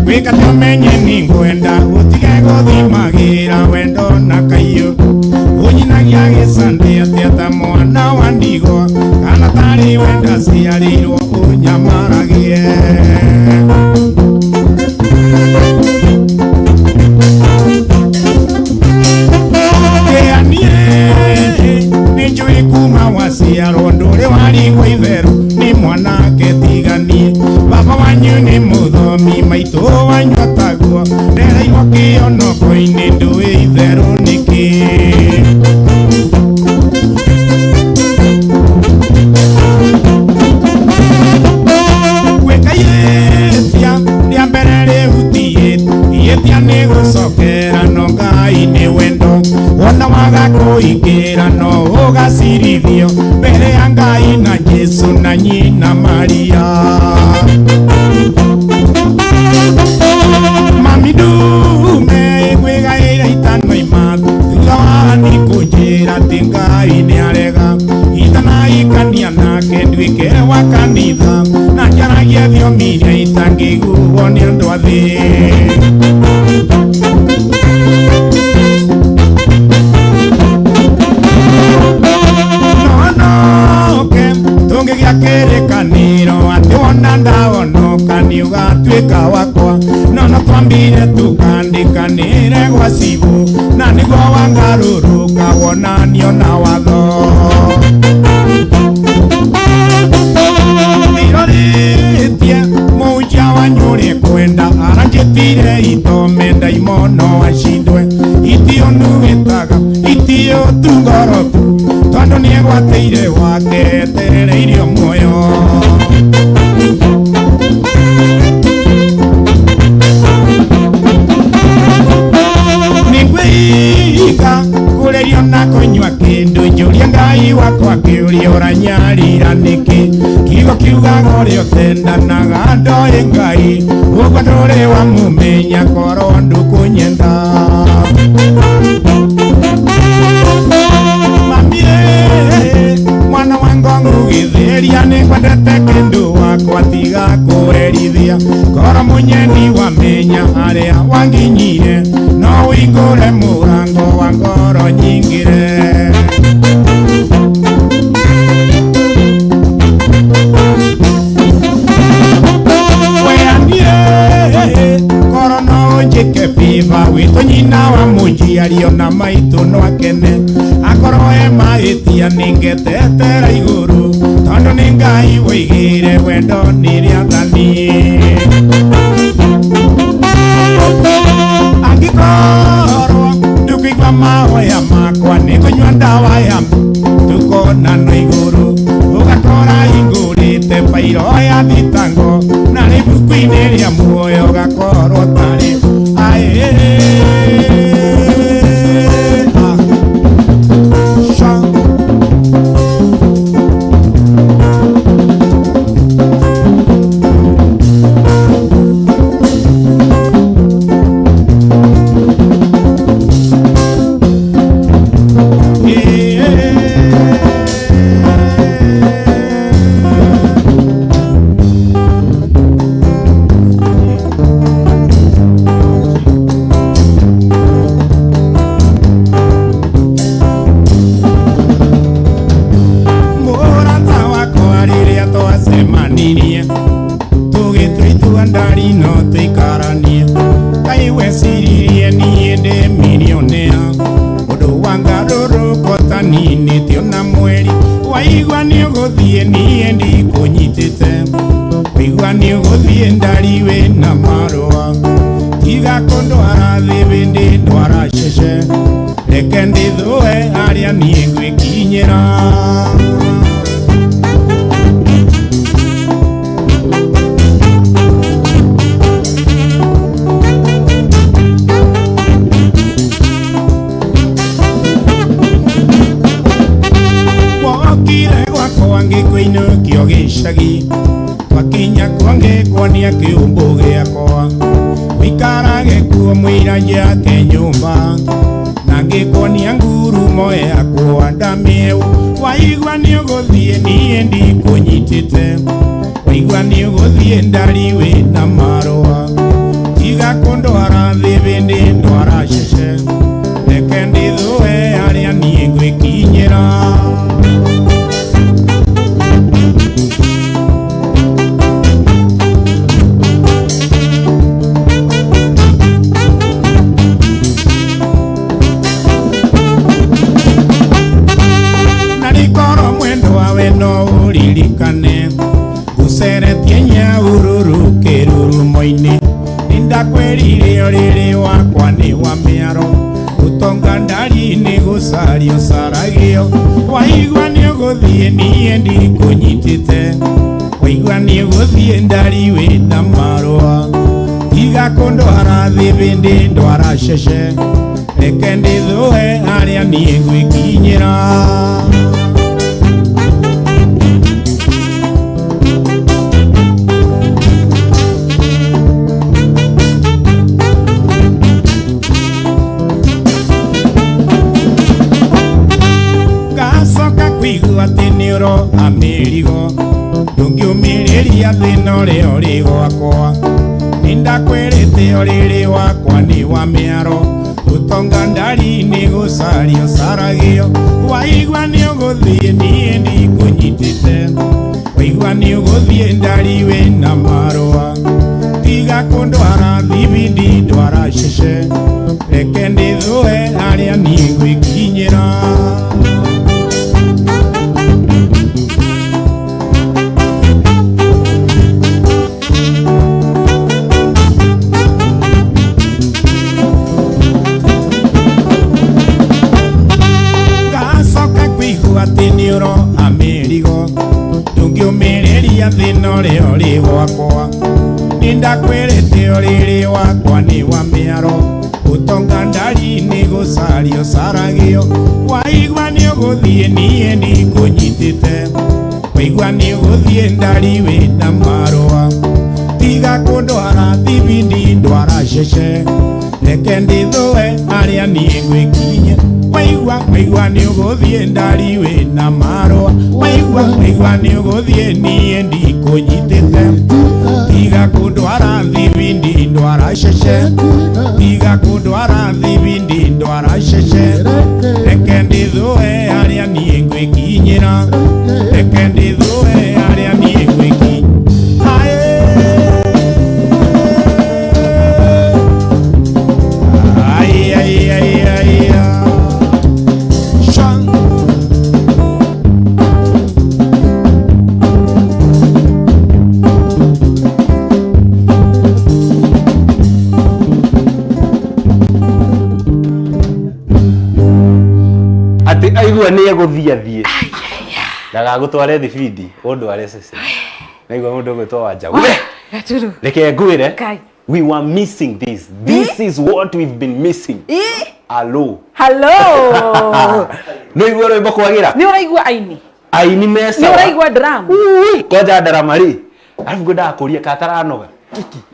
Gwĩka tũmenye nĩ ngwenda ũtige gũthimagĩra wendo na kaiyũ, ũnyinagia gĩcandĩ atĩa ta mwana wa ndigwa, kana tarĩ wenda ciarĩirwo ũnyamaragie. Nĩ njũĩ kuma waciarwo ndũrĩ warigwo itherũ nĩ mwanake tiganie, baba wanyu nĩ mũthomi maitũ wanyu ataguo, ndereirwo kĩonoko-inĩ ndũĩ itherũ nĩkĩ. Gwĩka ihĩtia rĩa mbere rĩhutie, ihĩtia nĩ gũcokera no Ngai nĩ wendo, wona waga kũingĩra no ũgacirithio mbere ya Ngai na Jesũ na nyina Maria. Mami ndume ĩngwĩgaĩra itanoima thutha wa ni kũnjĩra atĩ Ngai nĩarega, itanaikania nake nduĩke wa kanitha na njaragie thiomi iria itangĩiguo nĩ andũ a thĩ. Nonoke tũngĩgĩa kĩrĩkanĩro atĩ wona ndahonoka nĩ ũgatuĩka wakwa, no no twambire tũkandĩkanĩre gwa cibũ na nĩguo wangarũrũka wonanio na watho. Ndirorĩtie mũhunjia wanyu ũrĩ kwenda aranjĩtire itome ndaimono acindwe, itio nuĩtaga itio tungoroku tondũ nĩegwatĩire wake etereirio muoyo. Nĩngwĩika kũrĩrio na kũnyua kĩndũ Ngai wakwa kĩũria ũranyarira nĩkĩ kiugo kiugaga ũrĩa ũtendanaga ndoĩ Ngai ũguo ndũrĩ wamũmenya korwo ndũkũnyenda Mamie mwana wa ngongo gĩthĩria nĩngwendete kĩndũ wakwa tiga kũherithia koro mũnyeni wamenya harĩa wanginyire no ũhingũre mũrango wa ngoro nyingĩre Koro no njĩke biba witũ nyina wa mũnjiario na maitũ no akene akorwo e mahĩtia nĩngetetera igũrũ tondũ nĩ Ngai woigire wendo nĩ rĩathani angĩkorwo ndũkũigua mahoya makwa nĩngũnyua ndawa ya tũkonana igũrũ ũgakora hingũrĩte bairo ya thitango na nĩ ibuku-inĩ rĩa muoyo ũgakorwo tarĩ aĩ ah, sha. Mũrata wakwa rĩrĩa twacemanirie tũgĩtua itua ndari no tũikaranie Ngai weciririe niĩ ndĩ milionea ũndũ wa ngarũrũko taninĩtio na mweri waigua nĩ ũgũthiĩ niĩ ndikũnyitĩte waigua nĩ ũgũthiĩ ndari wĩna marũa tiga kũndwara thĩ bĩndĩ ndwara cece reke ndĩthũe harĩa niĩ ngwĩkinyĩra Wokire gwakwa ngĩkũinũkio gĩcagi twakinya kuo ngĩkuonia kĩũmbũ gĩakwa ũikarage kuo mũira njake nyũmba na ngĩkuonia ngurumo yakwa ndamĩeũ waigua nĩ ũgũthiĩ niĩ ndikũnyitĩte waigua nĩ ũgũthiĩ ndari wĩna marũa tiga kũndwara thĩ bĩndĩ ndwara cece reke ndĩthũe harĩa niĩ ngwĩkinyĩra na rĩkorwo mwendwa we no ũririkane ngũceretie nyaururu kĩrurumo-inĩ nĩndakwĩrire ũrĩrĩ wakwa nĩ wa mĩaro ũtonga ndari nĩ gũcario caragio waigua nĩ ũgũthiĩ niĩ ndikũnyitĩte waigua nĩ ũgũthiĩ ndari wĩna marũa tiga kũndwara thĩ bĩndĩ ndwara cece reke ndĩthũe harĩa niĩ ngwĩkinyĩra ngacoka kũigua atĩ nĩ ũroha mĩrigo ndũngĩũmĩrĩria thĩna ũrĩa ũrĩ gwakwa nĩndakwĩrĩte ũrĩrĩ wakwa nĩ wa mĩaro ũtonga ndari nĩ gũcario caragio waigua nĩ ũgũthiĩ niĩ ndikũnyitĩte waigua nĩ ũgũthiĩ ndari wĩna marũa tiga kũndwara thibindi ndwara cece reke ndĩthũe harĩa niĩ ngwĩkinyĩra ngacoka kũigua atĩ nĩ ũroha mĩrigo ndũngĩũmĩrĩria thĩna ũrĩa ũrĩ gwakwa nĩndakwĩrĩte ũrĩrĩ wakwa nĩ wa mĩaro Ũtonga ndari nĩ gũcario caragio. Waigua nĩ ũgũthiĩ niĩ ndikũnyitĩte. Waigua nĩ ũgũthiĩ ndari wĩna marũa. Tiga kũndwara thibindi ndwara cece. Reke ndĩthũe harĩa niĩ ngwĩkinyia. Waigua waigua nĩ ũgũthiĩ ndari wĩna marũa. Waigua waigua nĩ ũgũthiĩ niĩ ndikũnyitĩte. Tiga kũndwara thibindi ndwara cece. Tiga kũndwara thibindi ndwara cece. Reke ndĩthũe harĩa niĩ ngwĩkinyĩra. Reke ndĩthũe harĩa niĩ ngwĩkinyĩra. Ai, ai, ai, ai, ai. Shang. Atĩ aigua nĩ egũthiĩ athiĩ ndagagũtware thibindi ũndware cece naigua mũndũ ũgwĩtwo Wanja we Gaturu. Reke ngwĩre, Kai. we were missing this. This is what we've been missing. Alo. Hello. Nĩ igua rwĩmbo kwagĩra. Nĩ ũraigua aini? Aini me Nĩ sawa. ũraigua drum? Ui, kwanja ndarama rĩ. Arabu ngwendaga kũria kataranoga.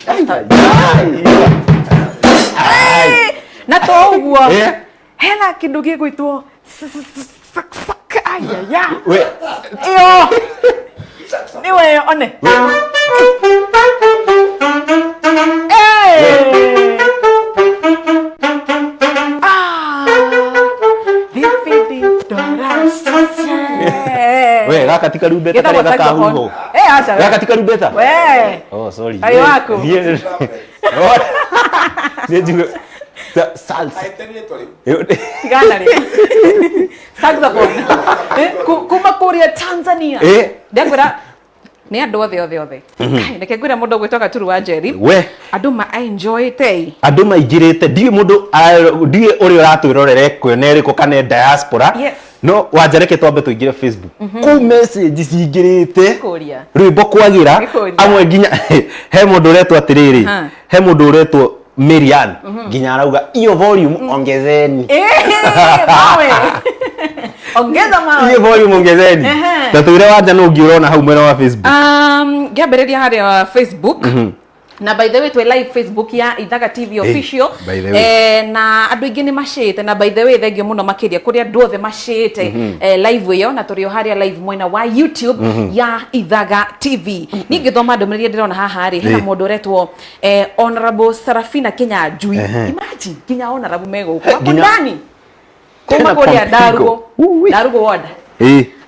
Ai, ai, ai. Na to ũguo. Eh? Hena kĩndũ gĩgwĩtwo ayaya. We, Ĩyo. Nĩwe one. Eh. Ah. Thibindi ndwara cece. We gaka ti karumbeta Gĩtagwo karĩa saxophone. gakahuhwo. Eh, aca we. Gaka ti karumbeta? We. Oh, sorry. Kaĩ waku? Niĩ niĩ njuge salsa. Tigana rĩ. Saxophone. Eh, kuma kũrĩa Tanzania. Eh. Ndakwĩra nĩ andũ othe othe othe. Kai, reke ngwĩre mũndũ ũgwĩtwo Gaturu wa Njeri. We. Andũ ma enjoyte. Andũ maingĩrĩte, ndiũĩ mũndũ ndiũĩ ũrĩa ũratwĩrorera ekuona ĩrĩkũ kana e diaspora. Yes. No Wanja, reke twambe tũingĩre Facebook. Kũu message cingĩrĩte. Kũria. Rwĩmbo kwagĩra. Nĩkũria. Amwe nginya he mũndũ ũretwo atĩrĩrĩ. Ha. He mũndũ ũretwo Marian nginya arauga iyo volume ongezeni. Eh, mawe. Ongeza mawe. Iyo volume ongezeni. Ehe. Na twĩre Wanja nũ ũngĩ ũrona hau mwena wa Facebook. Ngĩambĩrĩria harĩa Facebook. Na by the way twĩ live Facebook ya Ithaga TV official. By the way. Na andũ aingĩ nĩ macĩte, na by the way thengio mũno makĩria kũrĩ andũ othe macĩte live ĩyo, na tũrĩ o harĩa live mwena wa YouTube ya Ithaga TV. Niĩ ngĩthoma ndũmĩrĩri ndĩrona haha rĩ, hena mũndũ ũretwo Honorable Sarafina Kinyanjui. Imagine nginya honorable me gũkũ. Wako ndani. Kuma Tena kũrĩa kwa mpigo. Ndarugo. Uwi. Ndarugo ward.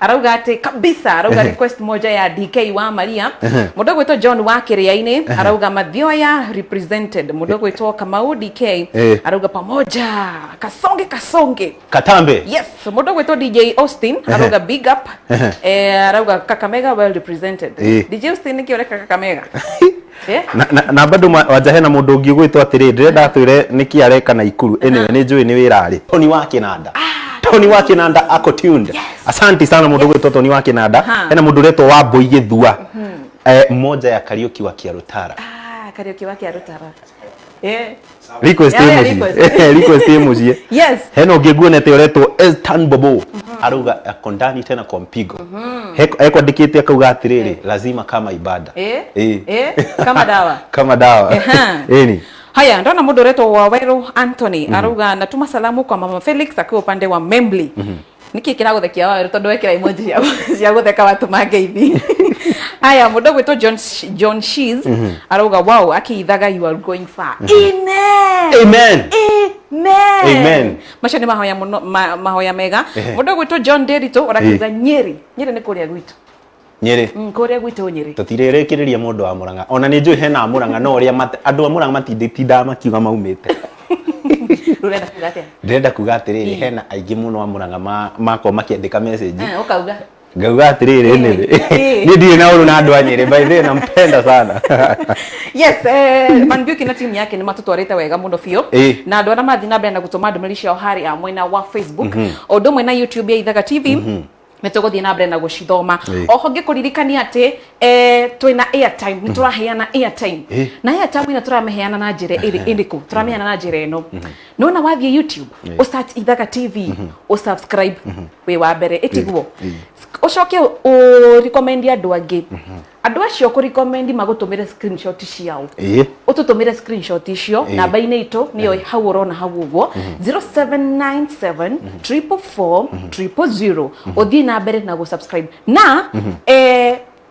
Arauga atĩ kabisa, arauga request moja ya DK wa Maria. Mũndũ ũgwĩtwo John wa Kĩrĩa-inĩ arauga Mathioya represented. Mũndũ ũgwĩtwo Kamau DK arauga pamoja kasonge kasonge. Katambe. Yes, mũndũ ũgwĩtwo DJ Austin arauga big up. Arauga Kakamega well represented. DJ Austin nĩkĩ ũreka Kakamega? Na, na, na bado Wanja hena mũndũ ũngĩ ũgwĩtwo atĩrĩ, ndĩrenda atwĩre nĩkĩ areka na Ikuru. Anyway, nĩ njũĩ nĩ wĩra arĩ. Tony wa Kĩnanda. Tony wa Kĩnanda ako tuned. Asante sana mũndũ ũgwĩtwo Tony wa Kĩnanda. Hena mũndũ ũretwo Wambui Gĩthua. Moja ya Kariuki wa Kĩarũtara. Ah, Kariuki wa Kĩarũtara. Request Yeah, ĩ yeah, mũciĩ. Request. Request ĩ mũciĩ. Yes. Hena ũngĩ nguonete ũretwo Estan Bobo. Arauga ako ndani tena kwa mpigo. Ekwandĩkĩte akauga atĩrĩrĩ, lazima kama ibada. Kama dawa. Kama dawa. Ĩni. Haya, ndona mũndũ ũretwo Waweru Anthony arauga natuma salamu kwa mama Felix akiwa upande wa Membli. Nĩkĩ kĩragũthekia Waweru, tondũ wekĩra emoji cia gũtheka watũma ngeithi. Haya, mũndũ ũgwĩtwo John Shees arauga wow, akiithaga you are going far. Amen. Amen. Amen. Amen. Macio nĩ mahoya mũno, mahoya mega. Mũndũ ũgwĩtwo John Derito ũrakiuga Nyeri. Nyeri nĩ kũrĩa gwitũ. Nyeri. Kũrĩa gwitũ Nyeri. Tũtirĩrĩkĩrĩria mũndũ wa Mũrang'a. Ona nĩ njũĩ hena a Mũrang'a, no ũrĩa andũ a Mũrang'a matindaga makiuga maumĩte. Rũrenda kuga atĩa? Ndĩrenda kuga atĩrĩrĩ, hena aingĩ mũno a Mũrang'a makorwo makĩandĩka message. Ũkauga. Ngauga atĩrĩrĩ, nĩ ndirĩ na ũru na andũ a Nyeri, by the way, nampenda sana. Yes, Man Beauty na timu yake nĩ matũtwarĩte wega mũno biũ. Na andũ arĩa mathiĩ na mbere na gũtũma ndũmĩrĩri ciao harĩa mwena wa Facebook, o ũndũ ũmwe na YouTube ya Ithaga TV. Nĩ tũgũthiĩ na mbere na gũcithoma. Oho ngĩkũririkania atĩ twĩna airtime, nĩ tũraheana airtime. Na airtime ĩno tũramĩheana na njĩra ĩrĩkũ? Tũramĩheana na njĩra ĩno: nona wathiĩ YouTube, ũsearch Ithaga TV, ũsubscribe wĩ wa mbere, ĩtiguo? Ũcoke ũrecommend andũ angĩ. Andũ acio kũrecommend magũtũmĩre screenshot ciao. Ũtũtũmĩre screenshot icio namba-inĩ itũ, nĩyo hau ũrona hau ũguo, 0797 444 000. Ũthiĩ na mbere na gũsubscribe na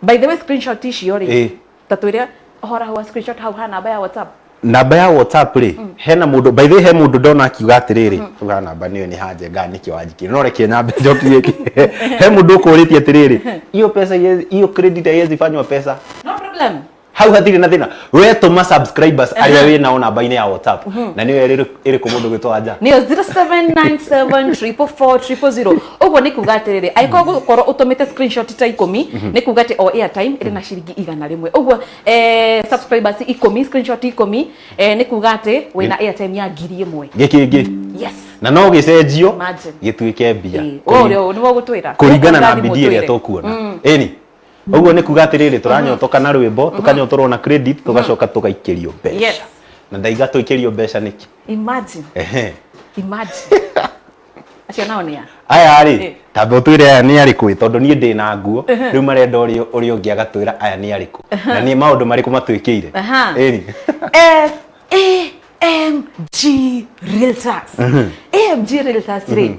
by the way, screenshot icio rĩ, ta twĩre ũhoro hau wa screenshot hau ha namba ya WhatsApp. Namba ya WhatsApp rĩ, hena mũndũ, by the way, he mũndũ ndona akiuga atĩrĩrĩ, tuga namba nĩyo nĩ hanje ngaa nĩkĩo wanjikire, no reke nyambe njokie. He mũndũ ũkũrĩtie atĩrĩrĩ, hiyo pesa hiyo credit haiwezi fanywa pesa. No problem. Hau hatirĩ na thĩna. We tũma subscribers arĩa wĩ nao namba-inĩ ya WhatsApp, na nĩyo ĩrĩkũ, mũndũ gwĩtwo Wanja? Nĩyo 0797 444 000. Ũguo nĩ kuga atĩrĩrĩ, angĩkorwo gũkorwo ũtũmĩte screenshot ta 10, nĩ kuga atĩ o airtime ĩrĩ na ciringi 100. Ũguo subscribers 10, screenshot 10, nĩ kuga atĩ wĩna airtime ya 1000. Gĩkĩngĩ. Yes. Na no gĩcenjio Imagine. gĩtuĩke mbia. Ũyũ nĩwe ũgũtwĩra. Kũringana na Ũgũtwĩra. bidii ĩrĩa tũkuona. Ĩni ũguo nĩ kuga atĩrĩrĩ, tũranyotoka na rwĩmbo, tũkanyotorwo na credit, tũgacoka tũgaikĩrio mbeca. Na ndaiga tũikĩrio mbeca nĩkĩ? Imagine. Imagine, acio nao nĩ a? Aya rĩ, tamba ũtwĩre aya nĩ arĩkũ ĩ, tondũ niĩ ndĩ na nguo rĩu marenda ũrĩa ũngĩ agatwĩra aya nĩ arĩkũ na nĩ maũndũ marĩkũ matwĩkĩire. Ĩni. AMG Realtors. AMG Realtors rĩ,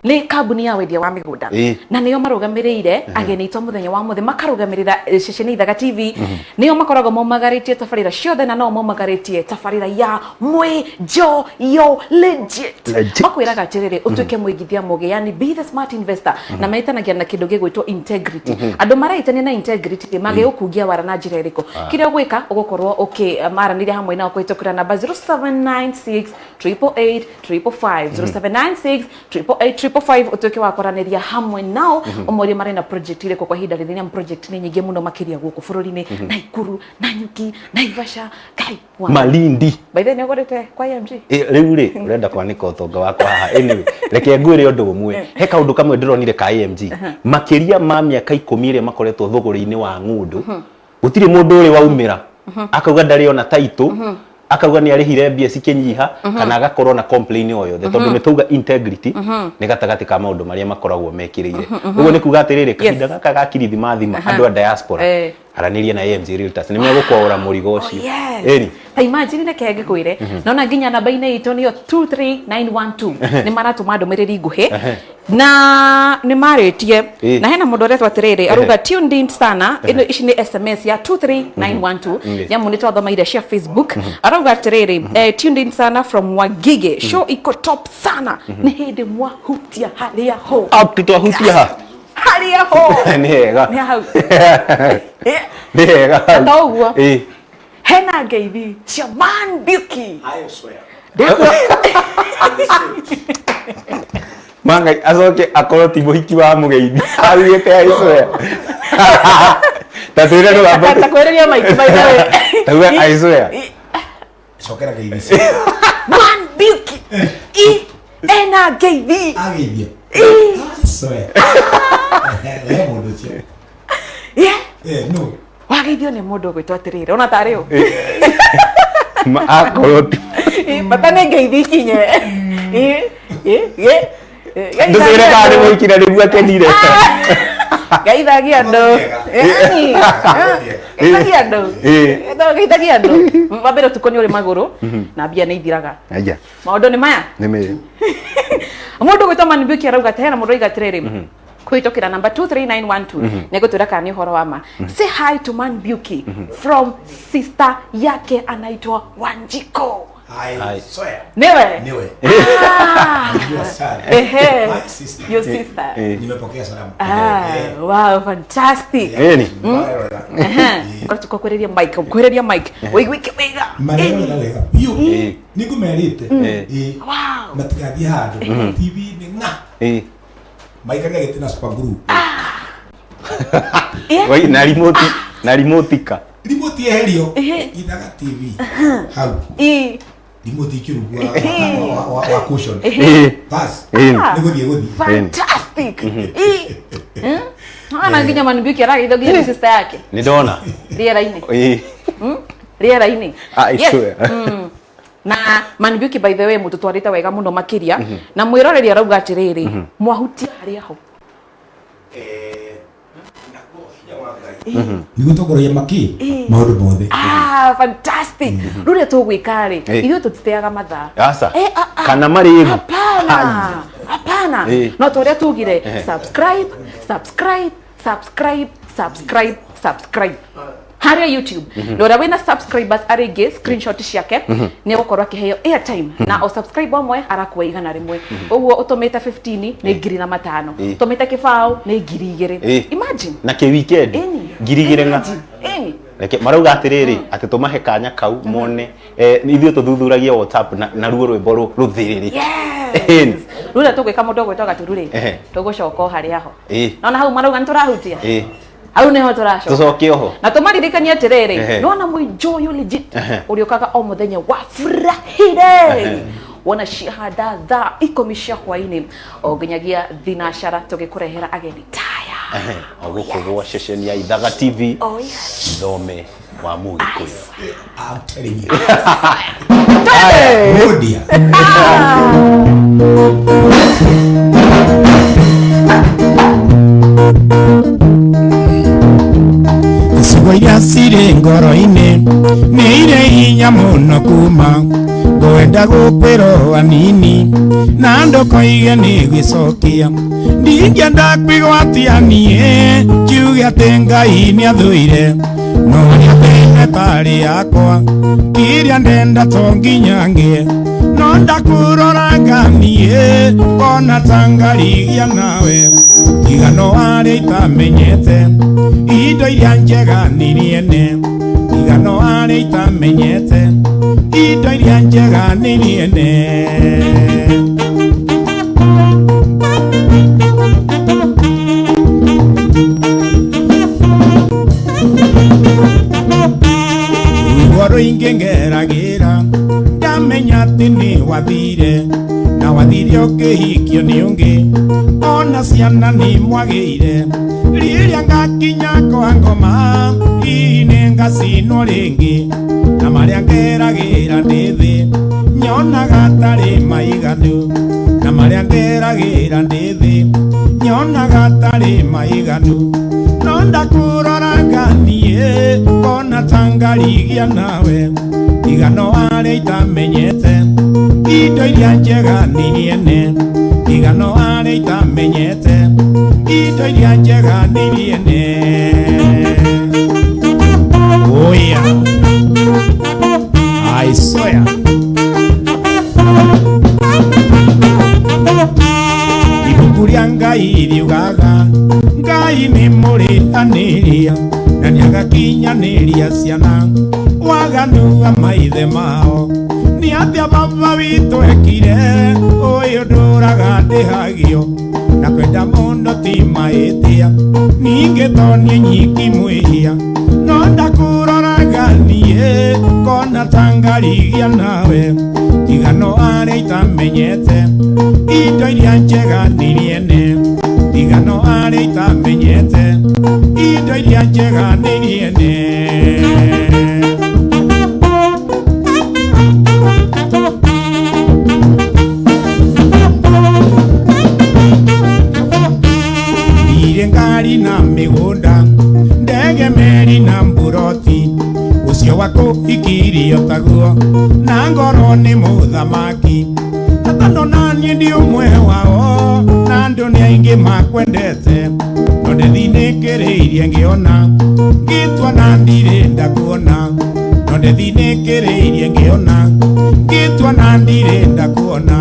nĩ kambuni ya wendia wa mĩgũnda na nĩo marũgamĩrĩire ageni aitũ a mũthenya wa mũthĩ, makarũgamĩrĩra ceceni Ithaga TV. Nĩo makoragwo maumagarĩtie tabarĩra ciothe na no maumagarĩtie tabarĩra ya Mwĩnjoyo Legit. Legit. Makwĩraga atĩrĩrĩ, ũtuĩke mũigithia mũgĩ, yani be the smart investor, na metanagia na kĩndũ gĩgwĩtwo integrity. Andũ mareitania na integrity magĩgũkungia wara na njĩra ĩrĩkũ? Kĩrĩa ũgwĩka, ũgũkorwo ũkĩmaranĩria hamwe nao kũhĩtũkĩra namba 0796 888 555, 0796 888 555, ũtuĩke wa kwaranĩria hamwe nao, ũmorie marĩ na project ĩrĩkũ kwa ihinda rĩrĩ, nĩamu project nĩ nyingĩ mũno makĩria gũkũ bũrũri-inĩ, Naikuru, Nanyuki, Naivasha, Kai wa Malindi. By the way, nĩ ũgũrĩte kwa AMG? Rĩu rĩ, ũrenda kwanĩka ũtonga wakwa haha? Anyway, reke ngwĩre ũndũ ũmwe. He kaũndũ kamwe ndĩronire ka AMG. Makĩria ma mĩaka 10 ĩrĩa makoretwo thũgũrĩ-inĩ wa ng'ũndũ, gũtirĩ mũndũ ũrĩ waumĩra akauga ndarĩ ona title, akauga nĩ arĩhire mbia cikĩnyiha, kana agakorwo na complain o yothe, tondũ nĩ tauga integrity nĩ gatagatĩ ka maũndũ marĩa makoragwo mekĩrĩire. Ũguo nĩ kuga atĩrĩrĩ, kahinda gaka ga kirithimathi ma andũ a diaspora, aranĩria na AMG Realtors, nĩ megũkwaũra mũrigo ũcio. Yes. Ĩni. Ta imagine, reke ngĩkwĩre, nona nginya namba-inĩ itũ nĩyo 23912 nĩ maratũma ndũmĩrĩri nguhĩ na nĩ marĩtie. Na hena mũndũ ũretwo atĩrĩrĩ, arauga tuned in sana. Ĩno ici nĩ SMS ya 23912. Nyamu nĩ twathoma iria cia Facebook. Arauga atĩrĩrĩ, tuned in sana from Wangige, show iko top sana, nĩ hĩndĩ mwahutia harĩa ho. Up twahutia ha? Harĩa ho. Nĩ hega. Nĩ hau. Nĩ hega hau. Ta ũguo. Hena ngeithi cia Man Beauty. I swear. Mangai acoke akorwo ti mũhiki wa mũgeithi augĩte I swear. Ta twĩre rũgambo. Ta kwĩrĩria maitũ, by the way. Tauga I swear. Cokera ngeithi. Man Beauty i ena ngeithi. Ageithia. I swear. He mũndũ ũcio. No. Wageithio nĩ mũndũ ũgwĩtwo atĩrĩrĩ, ona tarĩ ũ? Akorwo ti Bata nĩ ngeithi ikinye. Ndũcĩre kana nĩ mũhiki na nĩguo akenire. Geithagia andũ. Yani, geithagia andũ. Geithagia andũ. Wa mbere, ũtukũ nĩ ũrĩ magũrũ na mbia nĩ ithiraga. Aya. Maũndũ nĩ maya. Nĩ mĩ Mũndũ gwĩtwo Man Beauty arauga atĩ hena mũndũ oiga atĩrĩrĩ, kũhĩtũkĩra namba 23912, nĩngũtwĩra kana nĩ ũhoro wa ma. Say hi to Man Beauty from sister yake anaitwa Wanjiko. I swear. Niwe? Niwe. Ah. Najua sana. My sister. Your sister. Nimepokea salamu. Ah, wow, fantastic. Ĩni. Marerora. Tukakwereria mic, kwereria mic. Wĩiguĩke wega. Marerora wega biũ. Nĩngũmerĩte. Wow. Matigathiĩ handũ. TV nĩ ng'a. Maikarĩre gĩtĩ na super glue. Wai, na remote, na remote ka. Remote yeherio. Ithaga TV. Hau. Remote ikĩrugwo wa cushion. Bas. Nĩ gũthiĩ gũthiĩ. Fantastic. Fantastic. Ĩ. Ana nginya Manbiuki arageithio nginya nĩ sister yake. Nĩ ndona. Rĩera-inĩ. Ĩĩ. Rĩera-inĩ. I Yes. swear. Na Manbiuki, by the way, mũtũtwarĩte wega mũno makĩria, na mwĩroreri arauga atĩrĩrĩ, mwahutia harĩa ho. Naguo hinya wa Ngai nĩguo tongoragia maki maũndũ mothe. Ah, fantastic. Rĩu ũrĩa tũgwĩka rĩ, ithuĩ tũtiteaga mathaa. Aca. Eh, ah, ah. Kana marĩgu. Hapana, hapana. No ta ũrĩa tugire, subscribe, subscribe, subscribe, subscribe, subscribe harĩa YouTube, na ũrĩa wĩna subscribers arĩa screenshot ciake nĩ egũkorwo akĩheo airtime, na o subscribe ũmwe arakua 100. Ũguo ũtũmĩte 15 nĩ 5,000, ũtũmĩte 0 nĩ 2,000. Imagine. Na kĩ weekend Ĩni. 2,000 ng'a. Imagine. Ĩni. Reke marauga atĩrĩrĩ, atĩ tũmahe kanya kau mone, ithuĩ tũthuthuragia WhatsApp na ruo rwĩmbo rũthĩrĩrĩ. Yes. Rĩu ũrĩa tũgwĩka, mũndũ ũgwĩtwo Gaturu rĩ, tũgũcoka o harĩa ho. Nona hau marauga nĩ tũrahutia, hau nĩho tũracoka. Tũcoke oho. Na tũmaririkanie atĩrĩrĩ, nona Mũinjoyo Legit ũrĩũkaga o mũthenya wa Friday, wona ciahanda thaa 10 cia hwainĩ o nginyagia thinacara, tũgĩkũrehera ageni taya. O gũkũ gwa ceceni ya Ithaga TV. Oh yes. Thome wa Mũgĩkũyũ. I'm telling you. Twende! Modia. Ciugo iria cirĩ ngoro-inĩ nĩ irĩ hinya mũno, kuma ngwenda gũkwĩrwo anini na ndũkoige nĩ gwĩcokia. Ndingĩenda kwĩgwatia niĩ njuge atĩ Ngai nĩ athũire, no ũrĩa ndenda tarĩ yakwa, kĩrĩa ndenda to nginya ngĩe, no ndakũroraga niĩ ngona ta ngarigia nawe. Tigano arĩa itamenyete indo iria njega nĩ niene, tigano arĩa itamenyete indo iria njega nĩ niene. Ruo rũingĩ ngeragĩra ndamenya atĩ nĩ wathire, na wathire ũkĩhikio nĩ ũngĩ, ona ciana nĩ mwagĩire. Rĩrĩa ngakinya kwa ngoma, hihi nĩ ngacinwo rĩngĩ, na marĩa ngeragĩra ndĩ thĩ nyonaga tarĩ maiganu, na marĩa ngeragĩra ndĩ thĩ nyonaga tarĩ maiganu, no ndakũroraga niĩ ngona ta ngarigia nawe. Tigano arĩa itamenyete indo iria njega nĩ niene, tigano arĩa itamenyete indo iria njega nĩ niene. Oh yeah. I swear. Ibuku rĩa Ngai riugaga Ngai nĩ mũrĩhanĩria, na nĩagakinyanĩria ciana waganu wa maithe mao. Nĩ atĩa baba witũ ekire ũyũ ndũraga ndĩhagio, na kwenda mũno ti mahĩtia, ningĩ to niĩ nyiki mwĩhia, no ndakũroraga niĩ ngona ta ngarigia nawe. Tigano arĩa itamenyete indo iria njega nĩ niene, tigano arĩa itamenyete indo iria njega nĩ niene. Ndirĩ ngari na mĩgũnda, ndege, meri na mburoti, ũcio wa kũhikirio taguo na ngoro nĩ mũthamaki. Na tondũ naniĩ ndi ũmwe wao, na andũ nĩ aingĩ makwendete, no ndĩthinĩkĩrĩirie ngĩona ngĩtua na ndirĩ ndakuona, no ndĩthinĩkĩrĩirie ngĩona ngĩtua na ndirĩ ndakuona,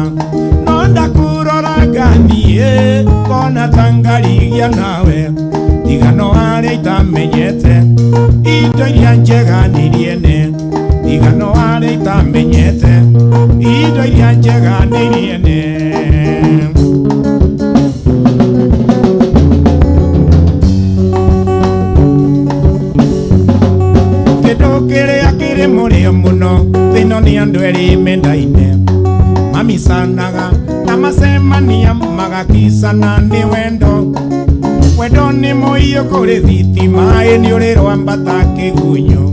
no ndakũroraga niĩ ngona ta ngarigia nawe. Tigano arĩa itamenyete indo iria njega nĩ niene, tigano arĩa itamenyete indo iria njega nĩ niene. Kĩndũ kĩrĩa kĩrĩ mũrĩo mũno thĩno nĩ andũ erĩ mendaine, mamicanaga na Na macemania magakicana nĩ wendo. Wendo nĩ mũiyũ kũrĩ thitima ĩ nĩ ũrĩ rwambata kĩgunyũ.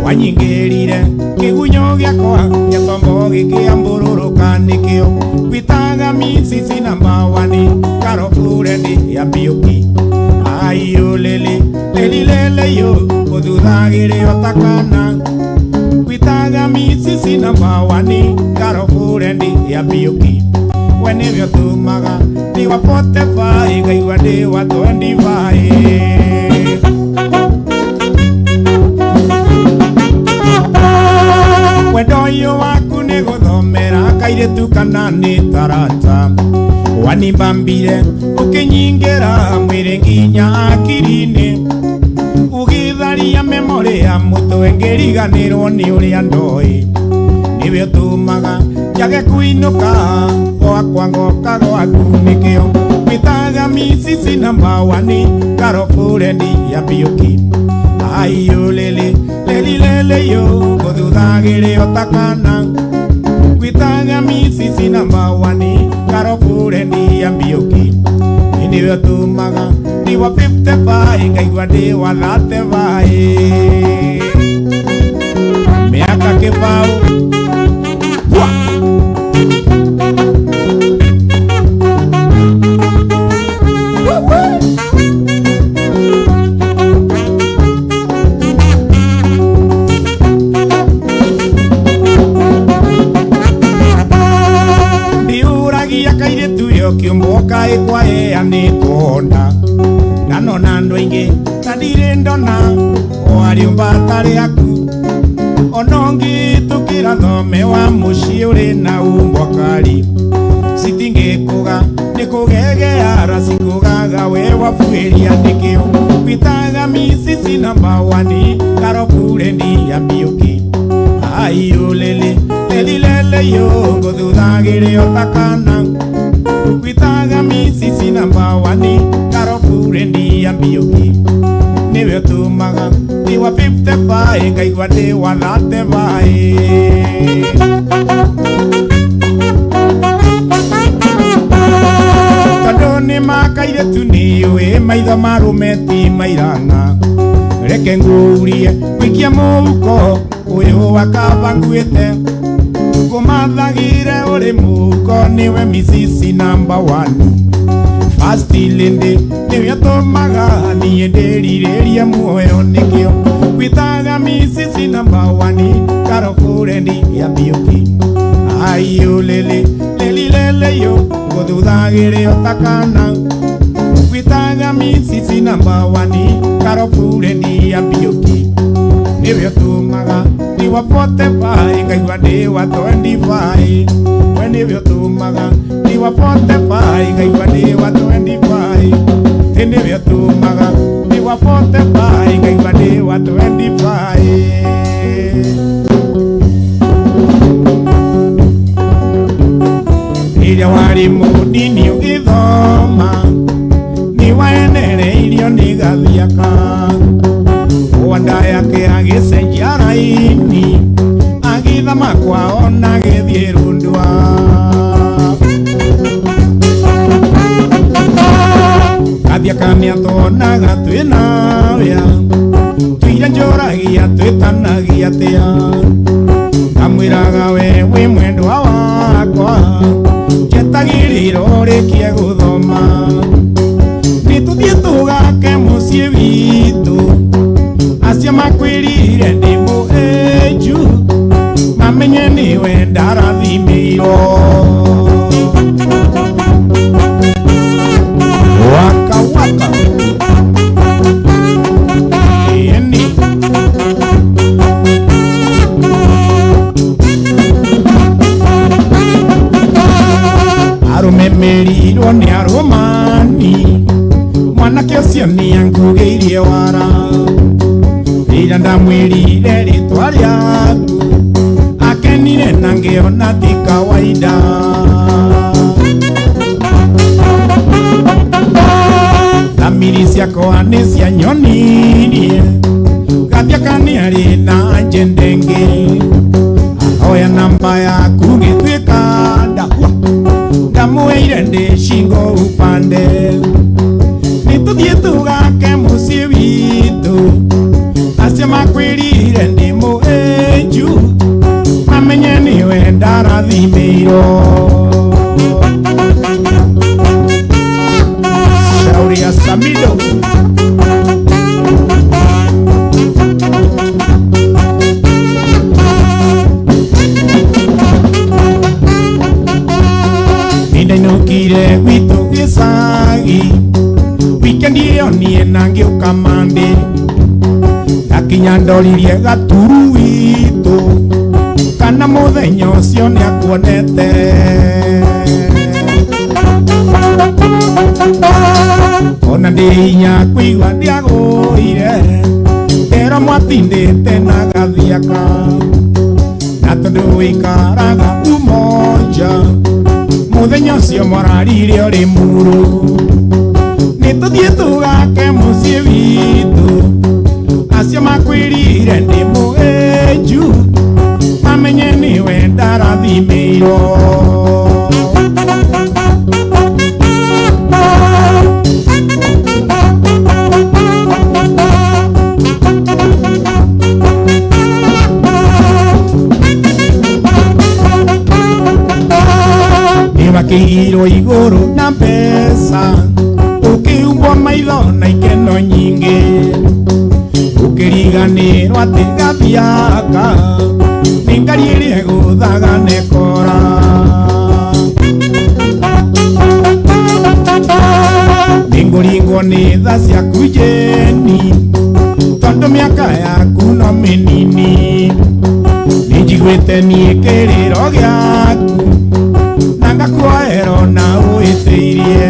Wanyingĩrire kĩgunyũ gĩakwa gĩatombo gĩkĩambũrũrũka nĩkĩo. Gwĩtaga misisi namba wani karoburendi ya mbiũki. Aiyũ lele leli lele yo ũthuthagĩre o ta kana. Gwĩtaga misisi namba wani karoburendi ya mbiũki. We nĩwe ũtũmaga ndĩ wa 45 ngaigua ndĩ wa 25. Wendo ũyũ waku nĩ gũthomera kairĩtu kana nĩ tarata. Wanimbambire ũkĩnyingĩra mwĩrĩ nginya akiri-inĩ. Ũgĩtharia memory ya mũtwe ngĩriganĩrwo nĩ ũrĩa ndoĩ. Nĩwe ũtũmaga njage kũinũka gwakwa ngoka gwaku nĩkĩo. Gwĩtaga misisi namba wani karoburendi ya mbiũki. Aiyũ lele leli lele yo ngũthuthagĩre o ta kana. Gwĩtaga misisi namba wani karoburendi ya mbiũki. Nĩwe ũtũmaga ndĩ wa 55 ngaigua ndĩ wa 35. Mĩaka kĩbaũ. Ndiũragia kairĩtu yo kĩũmbwo kaĩ kwaheanĩtwo nda. Ndanona andũ aingĩ na ndirĩ ndona o arĩũmba atarĩ aku. Ona ũngĩtũkĩra thome wa mũciĩ ũrĩ na umbwa kari. Citingĩkũga nĩ kũgegeara cikũgaga we wabuĩria nĩkĩo. Gwĩtaga misisi namba wani karoburendi ya mbiũki. Aiyũ lele leli lele yo ngũthuthagĩre o ta kana. Gwĩtaga misisi namba wani karoburendi ya mbiũki. Nĩwe ũtũmaga ndĩ wa 55 ngaigua ndĩ wa 35. Tondũ nĩ makairĩtu nĩũĩ maitho marũme ti mairana. Reke ngũrie gũikia mũhuko ũyũ wa kaba nguĩte. Ngũmathagĩre ũrĩ mũhuko nĩwe misisi namba wani. First lady nĩwe ũtũmaga niĩ ndĩrirĩrie muoyo nĩkĩo. Gwĩtaga misisi namba wani karoburendi ya mbiũki. Aiyũ lele leli lele yo ngũthuthagĩre o ta kana. Gwĩtaga misisi namba wani karoburendi ya mbiũki. Nĩwe ũtũmaga ndĩ wa 45 ngaigua ndĩ wa 25. We nĩwe ũtũmaga ndĩ wa 45 ngaigua ndĩ wa 25. Tĩ nĩwe ũtũmaga ndĩ wa 45 ngaigua ndĩ wa 25. Rĩrĩa warĩ mũnini ũgĩthoma nĩwaenereirio nĩ gathiaka. Wanda yake agĩcenjia raini agĩthama kwao na agĩthiĩ Rundwa. Gathiaka nĩatuonaga twĩna wĩa tũira njũragia twĩtanagia atĩa. Ndamwĩraga we wĩ mwendwa wakwa njetagĩrĩrwo ũrĩkie gũthoma. Nĩ tũthiĩ tũgake mũciĩ witũ acio makwĩrire ndĩ mũenju mamenye nĩwe ndarathimĩirwo. Waka waka ĩni. Arũme merirwo nĩ arũmani mwanake ũcio nĩangugĩirie wara. Rĩrĩa ndamwĩrire rĩtwa rĩaku akenire na ngĩona ti kawaida. Thamiri ciakwa nĩ cianyonirie Gathiaka nĩarĩ na agenda ĩngĩ. Ahoya namba yaku ngĩtuĩka ndahua. Ngũneire ndĩ shingo upande nĩtũthiĩ tũgake mũciĩ witũ acio makwĩrire ndĩ mũenju mamenye nĩwe ndarathimĩirwo Shauri ya Samido Nĩndainũkire gwitũ gĩcagi wikendi ĩyo niĩ na ngĩũka Monday ndakinya ndoririe gaturu witũ kana mũthenya ũcio nĩakuonete ona ndĩ hinya kũigua ndiagũire ndero mwatindĩte na gathiaka na tondũ wĩikaraga Umoja mũthenya ũcio morarire ũrĩ muru nĩtũthiĩ tũgake mũciĩ witũ acio makwĩrire ndĩ mũenju mamenye nĩwe ndarathimĩirwo Nĩwakĩirwo igũrũ na mbeca ũkĩhumbwo maitho na ikeno nyingĩ ũkĩriganĩrwo atĩ gathiaka nĩ ngari ĩrĩa ĩgũthaga nekora Nĩngũringwo nĩ tha ciaku Jeni tondũ mĩaka yaku no mĩnini nĩnjiguĩte niĩ kĩrĩro gĩaku na ngakuoerwo na ũĩtĩirie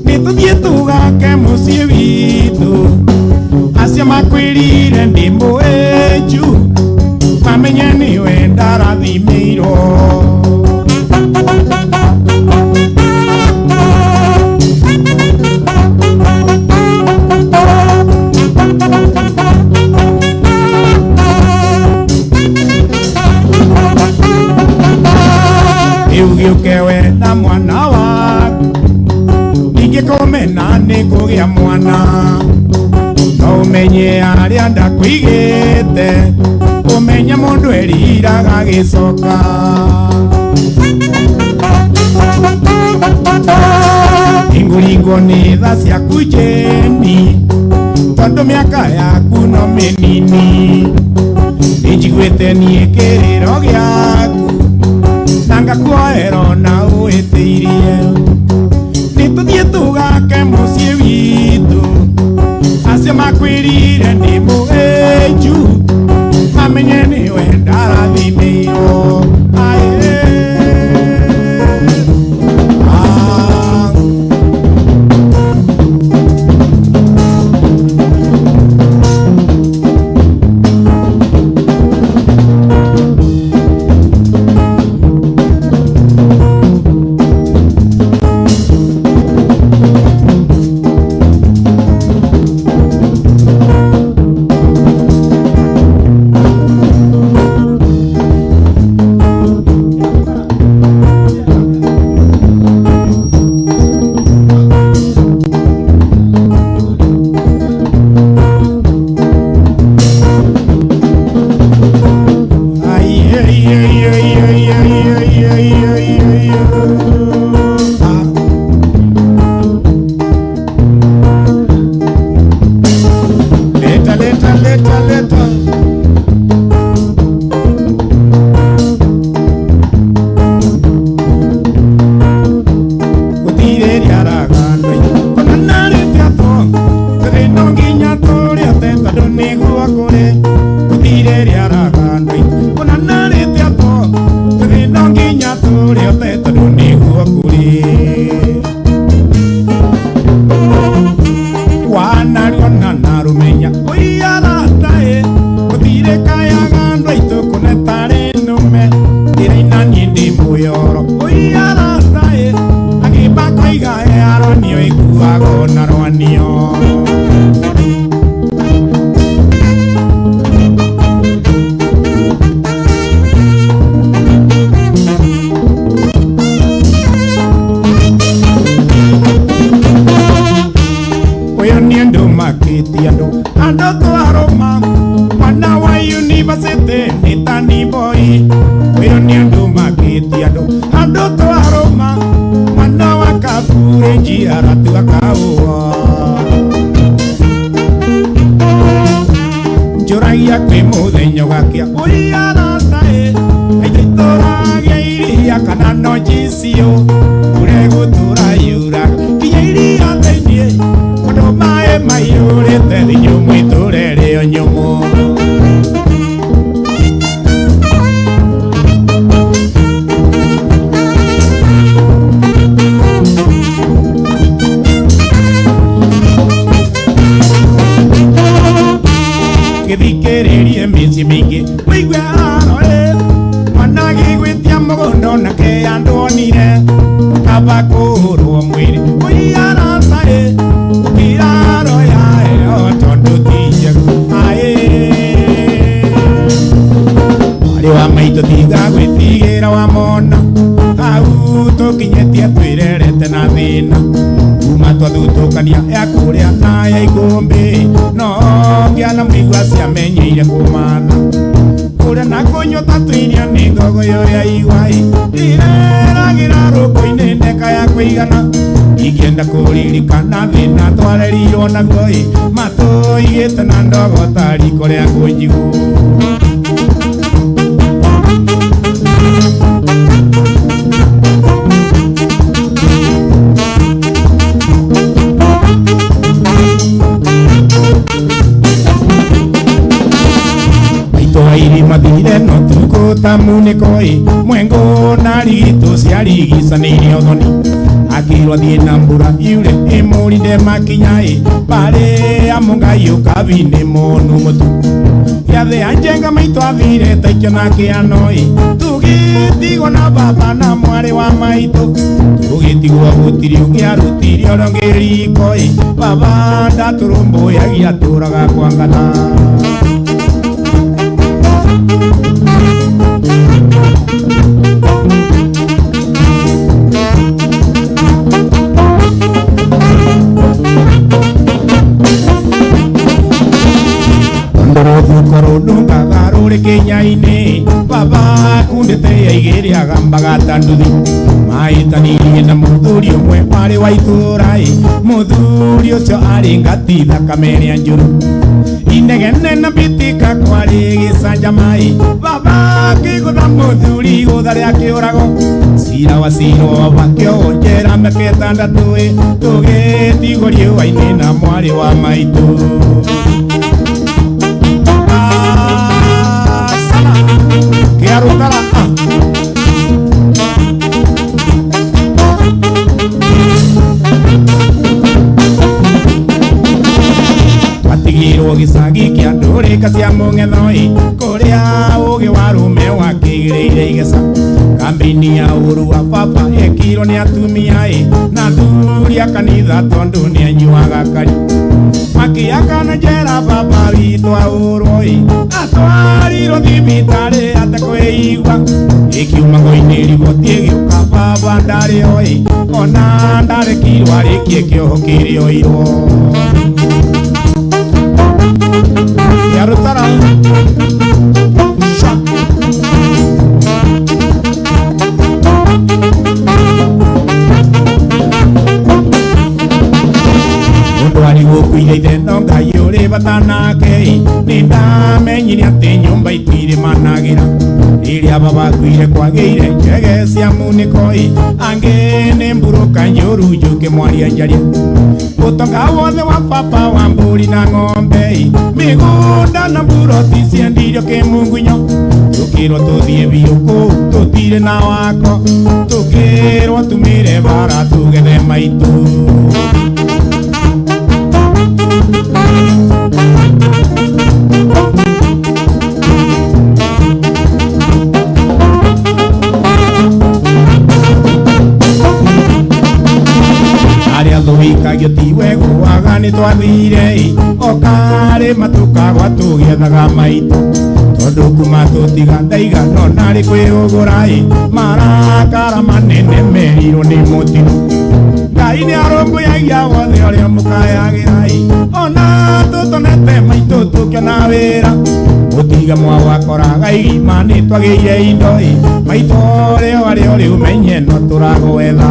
nĩtũthiĩ tũgake mũciĩ witũ acio makwĩrire ndĩ mũenju mamenye nĩwe ndarathimĩirwo Rĩu gĩũke we na mwana waku ningĩ kũmena nĩ kũgĩa mwana no ũmenye arĩa ndakwĩigĩte ũmenye mũndũ eriraga agĩcoka Nĩngũringwo nĩ tha ciaku Jeni tondũ mĩaka yaku no mĩnini nĩnjiguĩte niĩ kĩrĩro gĩaku na ngakuoerwo na ũĩtĩirie nĩtũthiĩ tũgake mũciĩ witũ acio makwĩrire ndĩ mũenju mamenye nĩwe ndarathimĩirwo aĩ ah. Leta, leta, leta, leta. Gũtirĩ rĩaraga andũ ona narĩte atongu tũrĩ no nginya tũrĩote tondũ nĩguo kũrĩ gũtirĩ rĩaraga andũ ona narĩte atongu tũrĩ no nginya tũrĩote tondũ nĩguo kũrĩ wanaruona narumenya ũiarataĩ gũtirĩ kayaga andũ aitũ kũne tarĩ nũme ndĩraina niĩ ndĩ mũyoro ũiarataĩ agĩmba koiga aronio ĩkuagwo na rwanio makĩtie andũ andũ twarũma mwana wa university nĩ tani boy kwĩrwo nĩ andũ makĩtie andũ andũ twarũma mwana wa kabure njiara tua kaũa njũragia kwĩ mũthenya ũgakĩa ũria arataĩ aitũ itũragia iria kana no njicio kũrĩa gũtũra yura kinya iria thĩiniĩ kũndũ maĩ maiyũrĩte thĩ nyũmũ itũra ĩrĩo nyũmũ. Gĩthikĩrĩrie mĩciĩ mĩingĩ wĩigue haro ĩ mwana gĩgwĩtia mũgũnda onake andũ onire kaba kũhũrwo mwĩrĩ ũiya arata ĩ gũkĩra haro ya ĩyo tondũ ti njegu aĩ mwarĩ wa maitũ tiga gwĩtigĩra wamona hau tũkinyĩtie twĩrerete na thĩna kuma twathutũkania ya kũrĩa na ya ikũmbĩ no ngĩana mũigua ciamenyeire kũmatha kũrĩa na kũnyua ta tũirio nĩ ngogoyo ya igwa ĩ ireragĩra rũkũ-inĩ ndeka ya kũigana ingĩenda kũririkana thĩna twarerirwo naguo ĩ matũigĩte na ndogo ta riko rĩa kũnjigũ. Mathire no tukũ ta munĩko ĩ mwengo na rigitũ ciarigicanĩirie ũthoni akĩrwo athiĩ na mbura yure ĩmũrinde makinya ĩ barĩ ya mũngai ũkabi-inĩ mũnu mũtu gĩathĩ ya njenga maitũ athire ta ikĩo na kĩano ĩ tũgĩtigwo na baba na mwarĩ wa maitũ tũgĩtigwo gũtirĩ ũngĩ arutire ũrĩa ũngĩ riko ĩ baba ndatũrũmbũyagia atũraga kwa ng'ana. Rũthuko rũnungaga rũrĩ kĩnya-inĩ baba akundĩte yaigĩrĩ agambaga ta nduthi mahĩtanirie na mũthuri ũmwe warĩ wa itũũra ĩ mũthuri ũcio arĩ ngati thakame ĩrĩa njũru inegene na mbĩtĩka kwarĩ gĩcanjama ĩ baba akĩgũtha mũthuri igũtha rĩa kĩũrago cira wa cirwo wakĩohwo njera mĩaka ĩtandatũ ĩ tũgĩtigwo riũa-inĩ na mwarĩ wa maitũ. Kiarutara twatigirwo gĩcagi kĩa ndũrĩka cia mũng'etho ĩ kũrĩa ũgĩ wa rũme wakĩgĩrĩire igeca kambĩini ya ũru wa baba ekirwo nĩ atumia ĩ na athuri a kanitha tondũ nĩ anyuaga kari makĩakana njera baba witũ ahũrwo ĩ atwarirwo thibitarĩ atekwĩigua ĩkiuma ngo-inĩ riboti ĩgĩũka baba ndarĩ o ĩ ona ndarekirwo arĩkie kĩoho kĩrĩa oirwo. Yarutara Sha Mũndũ arĩ gũkuire ithe no Ngai ũrĩ bata nake nĩ ndamenyire atĩ nyũmba itirĩ managĩra rĩrĩa baba akuire kwagĩire njege cia munĩko ĩ angĩ nĩ mburũka njũru njũkĩ mwaria njaria ũtonga wothe wa baba wa mbũri na ng'ombe ĩ mĩgũnda na mburoti ciendirio kĩmungunyo tũkĩrwo tũthiĩ biũ kũu tũtirĩ na wako tũkĩrwo tumĩre bara tũgethe maitũ. Arĩa thũikagio ti wegũaga nĩ twathire ĩ o karĩ matukagwa tũgĩethaga maitũ tondũ kuma tũtiga ndaiga no narĩ kwĩhũgũra ĩ marakara manene merirwo nĩ mũtino Ngai nĩ arũmbũyagia wothe ũrĩa mũkayagĩra ĩ ona Gũtiga mwawakoraga igima nĩ twagĩire indo ĩ maitũ rĩo arĩo rĩu menye no tũragwetha.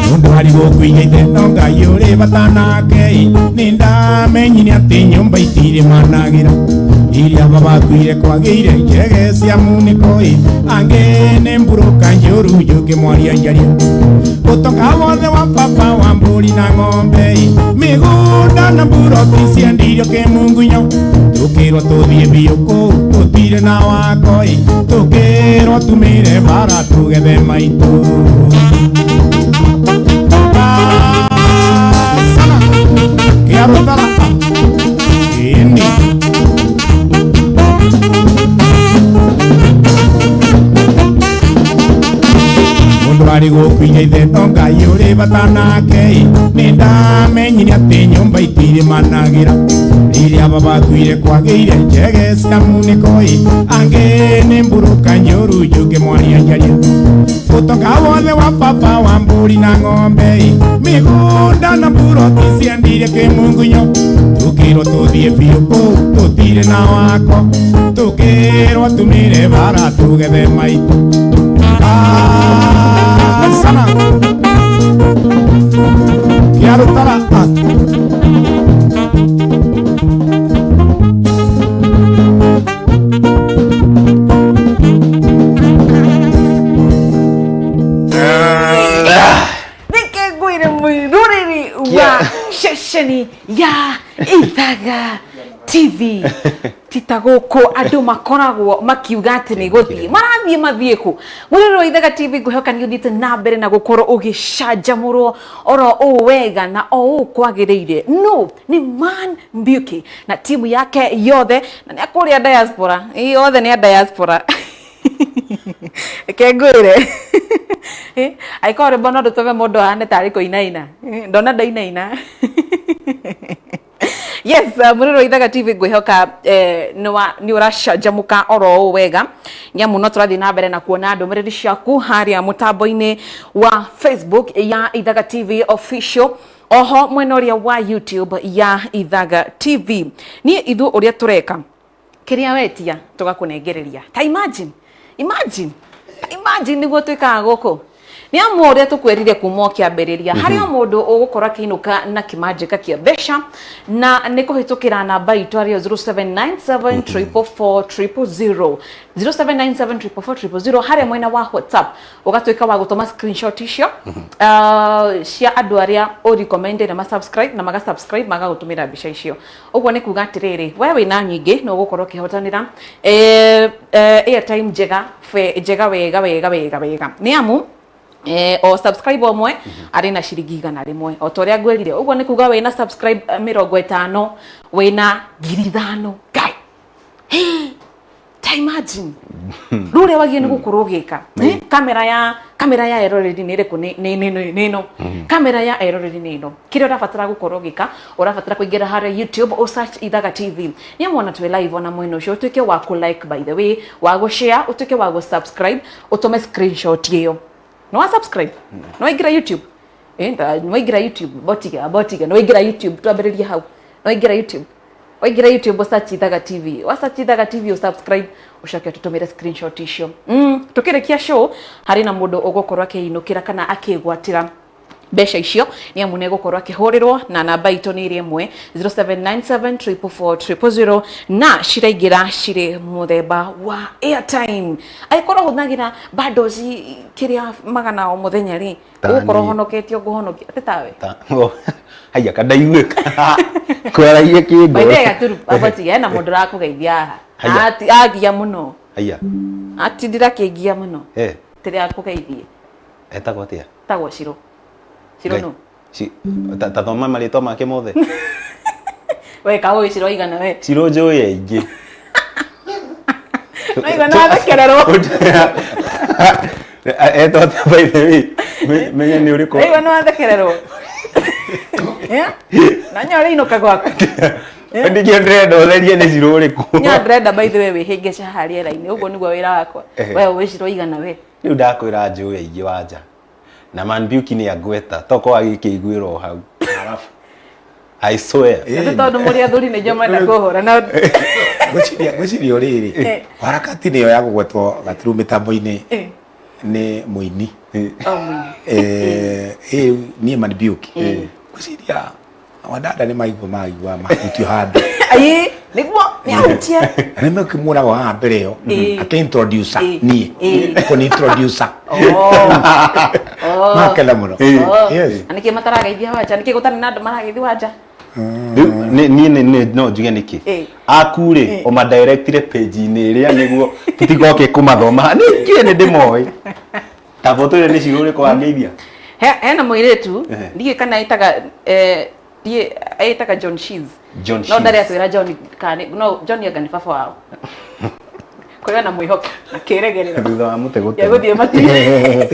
Mundu ari gũkũigĩte no Ngai ũrĩ bata nake nĩ ndamenyire atĩ nyũmba itirĩ managĩra iria babakuire kwagĩire njege cia munĩko ĩ angĩ nĩ mburũka njũru njũkĩ mwaria njaria ũtonga wothe wa baba wa mbũri na ng'ombe ĩ mĩgũnda na mburoti ciendirio kĩmungunyo tũkĩrwo tũthiĩ biũ kũu tũtire na wako ĩ tũkĩrwo tumĩre bara tũgethe maitũ. Sana Kiarutara ini mundu ari gũkũinya ithe no Ngai ũrĩ bata nake nĩ ndamenyire atĩ nyũmba itirĩ managĩra rĩrĩa babakuire kwagĩire njege cia munĩko ĩ angĩ nĩ mburũka njũru njũkĩ mwaria njaria ũtonga wothe wa baba wa mbũri na ng'ombe ĩ mĩgũnda na mburoti ciendire kĩmungunyo tũkĩrwo tũthiĩ biũ kũu tũtirĩ na wako tũkĩrwo tumĩre bara tũgethe maitũ. Sana Kiarutara Reke ngwĩre mwĩroreri wa ceceni ya Ithaga TV tita gũkũ andũ makoragwo makiuga atĩ nĩ gũthiĩ marathiĩ mathiĩ kũ. Mwĩroreri wa Ithaga TV ngwĩhoka nĩ ũthiĩte na mbere na gũkorwo ũgĩcanjamũrwo oro ũũ wega na o ũũ kwagĩrĩire. No nĩ Man Mbiuki na timu yake yothe na nĩ akũrĩa diaspora, ĩ othe nĩ a diaspora. Reke ngwĩre angĩkorwo rwĩmbo no rũtũme mũndũ ahane tarĩ kũinaina, ndona ndainaina. Yes, mwĩroreri wa Ithaga TV ngwĩhoka nĩ ũracanjamũka oro ũũ wega nĩamu no tũrathiĩ na mbere na kuona ndũmĩrĩri ciaku harĩa mũtambo-inĩ wa Facebook ya Ithaga TV official oho mwena ũrĩa wa YouTube ya Ithaga TV. Niĩ ithuĩ ũrĩa tũreka kĩrĩa wetia tũgakũnengereria ta imagine imagine ta imagine nĩguo twĩkaga gũkũ nĩ amu ũrĩa tũkwĩrire kuma o kĩambĩrĩria harĩ o mũndũ ũgũkorwo akĩinũka na kĩmanjĩka kĩa mbeca na nĩ kũhĩtũkĩra namba itũ arĩyo 0797 444 000 0797 444 harĩa mwena wa WhatsApp ũgatuĩka wa gũtũma screenshot icio cia andũ arĩa ũ recommend na ma subscribe na maga subscribe magagũtũmĩra mbica icio. Ũguo nĩ kuga atĩrĩrĩ we wĩna nyingĩ no ũgũkorwo ũkĩhotanĩra airtime njega njega wega wega wega wega nĩ amu o subscribe ũmwe arĩ na ciringi 100 o ta ũrĩa ngwĩrire. Ũguo nĩ kuga wĩna subscribe 50 wĩna 5,000. Ngai, ta imagine rĩu ũrĩa wagĩrĩire nĩ gũkorwo ũgĩka. Kamera ya eroreri nĩ ĩrĩkũ? Nĩ ĩno kamera ya eroreri nĩ ĩno. Kĩrĩa ũrabatara gũkorwo ũgĩka, ũrabatara kũingĩra harĩa YouTube ũ search Ithaga TV nĩ amwona twĩ live ona mwena ũcio ũtuĩke wa kũ like, by the way, wa gũ share, ũtuĩke wa gũ subscribe, ũtũme screenshot ĩyo. Nĩ wa subscribe, nĩ waingĩra YouTube, nĩ waingĩra YouTube, botiga botiga, nĩ waingĩra YouTube, twambĩrĩrie hau. Nĩ waingĩra YouTube, waingĩra YouTube search Ithaga TV, wa search Ithaga TV, subscribe, ũcoke ũtũtũmĩre screenshot icio. Tũkĩrĩkia show harĩ na mũndũ ũgũkorwo akĩinũkĩra kana akĩgwatĩra mbeca icio nĩ amu nĩ egũkorwo akĩhũrĩrwo na namba itũ nĩ ĩrĩa ĩmwe 0797 444 000 na ciraingĩra cirĩ mũthemba wa airtime. Angĩkorwo ũhũthagĩra bundles kĩrĩa magana o mũthenya rĩ, ũgũkorwo ũhonoketie ũngũhonokia atĩ tawe. Haya kandaiguĩka kwaragia kĩngũ. By the way, Gaturu abotiga hena mũndũ ũrakũgeithia haha. Agia mũno. Haya. Atindira akĩngia mũno. Tĩrĩa akũgeithie. Etagwo atĩa? Etagwo Ciro. Ciro Ngai. no. Ta thoma marĩtwa make mothe. We kaũĩ Ciro igana we. Ciro njũĩ aingĩ. No igana wathekererwo. Etwo atĩa by the way? Menye nĩ ũrĩkũ. No igana wathekererwo. Na nyoria inũka gwaku. Ndikĩo ndĩrenda ũtherie nĩ cirũ ũrĩkũ. Nya ndĩrenda by the way wĩhĩngĩce haha rĩera-inĩ ũguo nĩguo wĩra wakwa. Ehe. We ũĩ cirũ igana we. Rĩu ndakwĩra njũĩ aingĩ wanja. Na Man Buki nĩ angweta toko agĩkĩiguĩra o hau. Arabu. I swear. Nĩ tondũ mũrĩ athuri nĩnjũ mwenda kũhũra na Ngwĩciria ngwĩciria o rĩrĩ Eh. harakati nĩyo ya kũgwetwo gatiru mĩtambo-inĩ Eh. nĩ mũini Oh, mũini. Eh, ĩ niĩ Man Buki ngwĩciria wadada nĩ maigua maigua mahutio handũ Ĩĩ, nĩguo nĩ ahutie. na nĩ makĩmuonaga haha mbere ĩyo Ĩĩ. akĩ introducer Ĩĩ. niĩ Ĩĩ. kũni introducer Oh. makena mũno Oh. yes Na nĩkĩ matarageithia wanja nĩkĩ gũtarĩ na andũ marageithia wanja Rĩu niĩ no njuge nĩkĩ Ĩĩ. aku rĩ ũmadirectire page-inĩ ĩrĩa nĩguo tũtigoke kũmathoma nĩkĩ nĩ ndĩmoĩ taba ũtwĩre nĩ cirũ ũrĩkũ wangeithia Hena mũirĩtu Ehe. ndiũĩ kana ĩtaga ndiũĩ ĩtaga John Shiz John no Shiz. ndarĩ atwĩra John kana no John anga nĩ baba wao kũrĩ na mwĩhoko na kĩrĩgĩrĩro thutha wa mũtĩ ya gũtema gũthiĩ matu-inĩ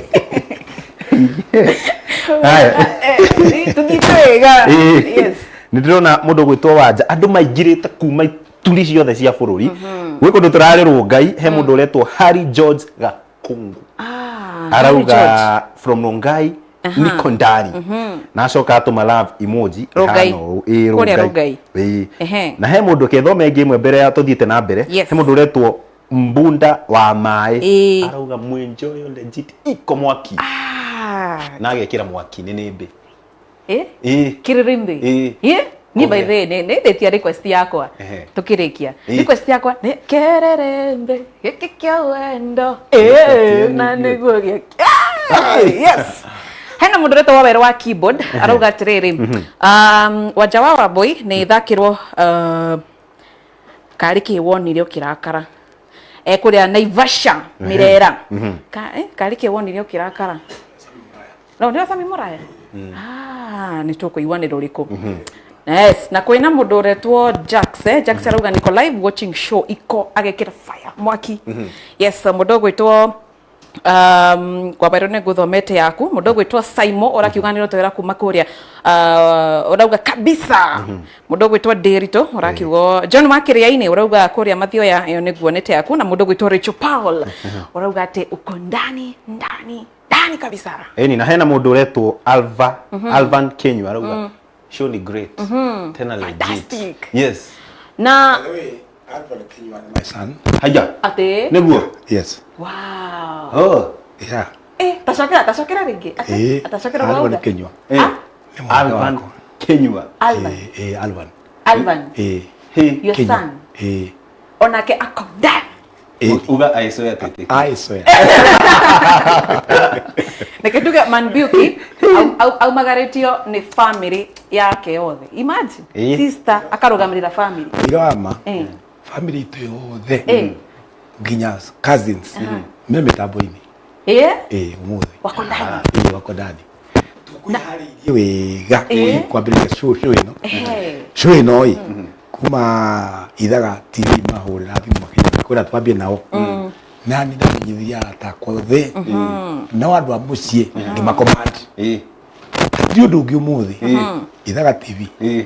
Haya. Tũthiĩte wega Ĩĩ. yes nĩ ndĩrona mũndũ gwĩtwo wanja andũ maingĩrĩte kuma ituri ciothe cia bũrũri gwĩ kũndũ tũrarĩ rũngai he mũndũ ũretwo Harry George Gakungu ah Harry George. arauga from Rongai niko ndani na acoka atũma love emoji Rongai. ĩhana ũũ. Ĩĩ, Kũrĩa Rongai. Ĩĩ. Ehe. na he mũndũ kethome ĩngĩ ĩmwe mbere ya tũthiĩte na mbere Yes. he mũndũ ũretwo mbunda wa maĩ Ĩĩ. arauga mwenjoyo legit iko mwaki ah na agekĩra mwaki nĩ nĩmbĩ eh Ĩĩ. kiririmbi Ĩĩ. Ĩ? Niĩ by Okay. the way nĩ nĩ ndĩtia request yakwa Ehe. tukĩrĩkia Ĩĩ. request yakwa nĩ kererembe gĩkĩ kĩa wendo Ĩĩ, na nĩguo gĩkĩ Ah, yes hena mũndũ ũretwo wawerũ wa keyboard arauga atĩrĩrĩ wanja wa wambũi nĩ ĩthakĩrwo karĩ kĩ wonire ũkĩrakara ekũrĩa Naivasha Mirera karĩ kĩ wonire ũkĩrakara no nĩ Sami Muraya ah nĩ tũkũigua nĩ rũrĩkũ yes na kwĩna mũndũ ũretwo Jax Jax arauga niko live watching show iko agekĩra fire mwaki yes mũndũ ũgwĩtwo kwabairwo nĩ ngũthomete yaku mũndũ ũgwĩtwo Saimo ũrakiuga nĩ ũrotwĩra kuma kũrĩa ũrauga kabisa mũndũ ũgwĩtwo Ndĩritũ ũrakiuga John wa Kĩrĩa-inĩ ũrauga kũrĩa Mathioya ĩyo nĩ nguonete yaku na mũndũ ũgwĩtwo Rachel Paul ũrauga atĩ uko ndani ndani ndani kabisa Ĩni na hena mũndũ ũretwo Alva Alvan Kenywa arauga show ni great tena legit Fantastic. yes na By the way, Alvan Kinyua ni my son. haya atĩ nĩguo Yes. wow oh Yeah. tacokera tacokera rĩngĩ Atĩ? Atacokera Alvan ũrauga Kinyua. Nĩ mwana Alvan wakwa. Kenywa Alvan Alvan. Alvan Hey. your Kinyua. son onake ako ndani Uga I swear tete I swear. Reke nduge Man Beauty aumagarĩtio nĩ family yake yothe imagine Ĩĩ. sister akarũgamĩrĩra family Irama. Eh. Family itũ yothe. Eh. Nginya cousins. Me mĩtambo-inĩ. ĩĩ Ũmũthĩ. wako ndani Ĩĩ wako ndani. Tũkwĩharĩirie wega Ĩĩ. kwambĩrĩria show show ĩno. Ehe. Show ĩno ĩ kuma ithaga TV mahũrĩra thimũ makĩnjĩra kwĩra twambie nao. Na nĩ ndamenyithirie arata akwa othe. Nao andũ a mũciĩ ngĩmacommand. Ĩĩ. Hatirĩ ũndũ ũngĩ ũmũthĩ. Ithaga TV. Ĩĩ.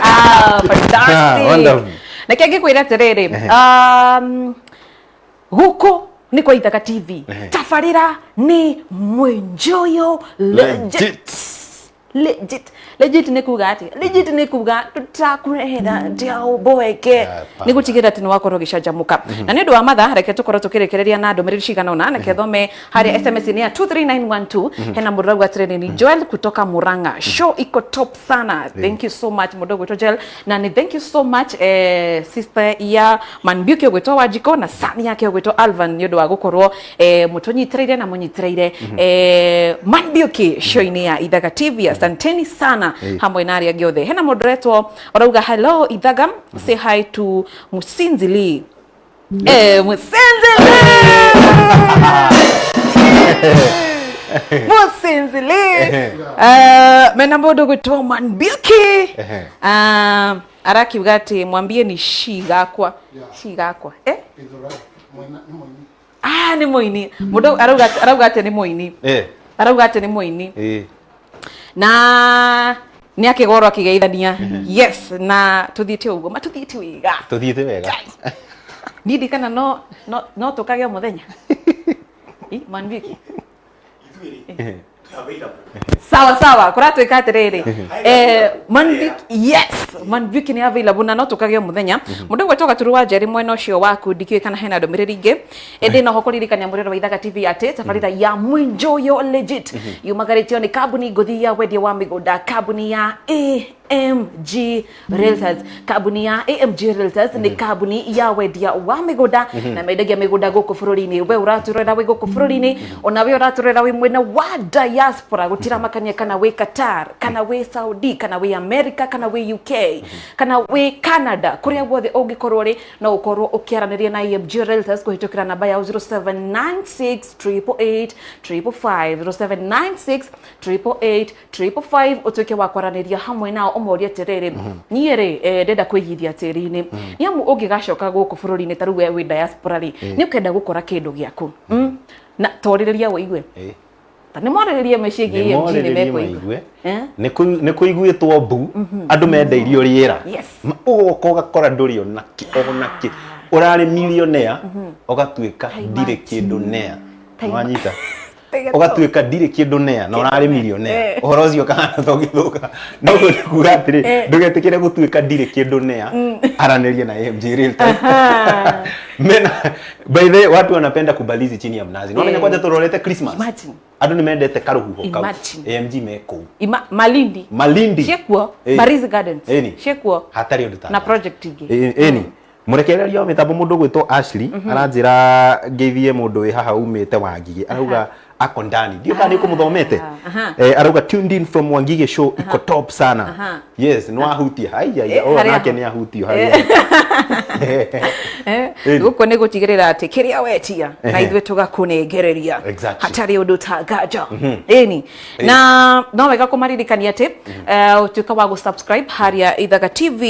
Ah, fantastic. Wonderful. Reke ngĩkwĩre atĩrĩrĩ gũkũ nĩ kwa Ithaga TV tabarĩra nĩ mwenjoyo legit Legit. legit legit nĩ kuga atĩ legit nĩ kuga tũtakũrehera ndĩaũmboeke nĩ gũtigĩrĩra atĩ nĩ wakorwo ũgĩcanjamũka na nĩ ũndũ wa mathaa reke tũkorwo tũkĩrĩkĩrĩria na ndũmĩrĩri cigana ũna reke thome harĩa SMS nĩ ya 23912 hena mũndũ ũrauga atĩrĩrĩ ni Joel kutoka Murang'a show iko top sana thank you so much mũndũ ũgwĩtwo Joel na nĩ thank you so much sister ya Manbiuki ũgwĩtwo Wanjiko na son yake ũgwĩtwo Alvan nĩ ũndũ wa gũkorwo mũtũnyitĩrĩire na mũnyitĩrĩire Manbiuki show-inĩ ya Ithaga TV asanteni sana hamwe na arĩa angĩ othe hena mũndũ ũretwo ũrauga hello Ithaga say hi to Musinzili Musinzili Musinzili mena mũndũ ũgwĩtwo Manbiuki arakiuga atĩ mwambie ni shi gakwa shi gakwa ah nĩ mũini mũndũ arauga atĩ nĩ mũini arauga atĩ nĩ mũini na Nĩ akĩgorwo akĩgeithania. Yes, na tũthiĩte ũguo, matũthiĩte wega. Tũthiĩte wega. Niĩ ndikana no tũkage o mũthenya. Ĩ, Man Vicky. Sawa sawa, kũratuĩka atĩrĩrĩ, Man Vicky, yes, Man Vicky nĩ available na no tũkage o mũthenya. Mũndũ ũgwĩtwo Gaturu wa Njeri mwena ũcio waku, ndikĩũĩ kana hena ndũmĩrĩri ingĩ, ĩndĩ noho kũririkania mũrĩro wa Ithaga TV atĩ tabarĩra ya Mwinjoyo Legit yumagarĩtio nĩ kambuni ngũthi ya wendia wa mĩgũnda, kambuni ya AMG Realtors. Kambuni ya AMG Realtors nĩ kambuni ya wendia wa mĩgũnda na mendagia mĩgũnda gũkũ bũrũri-inĩ. We ũratũrora wĩ gũkũ bũrũri-inĩ, ona we ũratũrora wĩ mwena wa diaspora, gũtiramakania kana wĩ Qatar, kana wĩ Saudi, kana wĩ America, kana wĩ UK, kana wĩ Canada, kũrĩa guothe ũngĩkorwo rĩ, no ũkorwo ũkĩaranĩria na AMG Realtors kũhĩtũkĩra namba yao 0796 888 555, 0796 888 555, ũtuĩke wa kwaranĩria hamwe nao, ũmorie atĩrĩrĩ, niĩ rĩ, ndĩrenda kwĩigithia tĩri-inĩ, nĩ amu ũngĩgacoka gũkũ bũrũri-inĩ, ta rĩu we wĩ diaspora rĩ, nĩ ũkenda gũkora kĩndũ gĩaku. Na twarĩrĩria wĩigue. Ta nĩ mwarĩrĩrie mĩciĩ ĩgiĩ AMG nĩ morĩrĩrie mekũigua. Maigue. Eh? Nĩ kũiguĩtwo mbu andũ mendeirio rĩera. Ũgoka ũgakora ndũrĩ onakĩ onakĩ, ũrarĩ millionaire ũgatuĩka ndirĩ kĩndũ nea. Wanyita? Ũgatuĩka ndirĩ kĩndũ nea na ũrarĩ millionaire. Ũhoro ũcio kahana ta ũgĩthũka, no ũguo nĩ kuga atĩrĩ, ndũgetĩkĩre gũtuĩka ndirĩ kĩndũ nea. Aranĩria na AMG Realtors. Mena, by the way, watu wanapenda kubalizi chini ya mnazi. Nĩwamenya kwanja tũrorete Christmas. Imagine. Andũ nĩ mendete karũhuho kau. Imagine. AMG me kũu. Malindi. Malindi. Ciĩkuo. Ĩni. Paris Gardens. Ĩni. Ciĩkuo. Hatarĩ ũndũ ta Na project ingĩ. Ĩni mũrekereria wa mĩtambo, mũndũ ũgwĩtwo Ashley aranjĩra ngeithie mũndũ wĩ haha umĩte Wangigĩ, arauga ako ndani, ndiũ kana nĩ ũkũmũthomete. Arauga, "Tuned in from Wangige, show iko top sana." Yes, nĩ wahutia haiya. Ũyũ Harĩa nake ho. nĩ ahutio harĩa. Ĩni. Gũkũ nĩ gũtigĩrĩra atĩ kĩrĩa wetia na ithuĩ tũgakũnengereria hatarĩ ũndũ ta nganja. Ĩni, na no wega kũmaririkania atĩ ũtuĩke wa gũ-subscribe harĩa Ithaga TV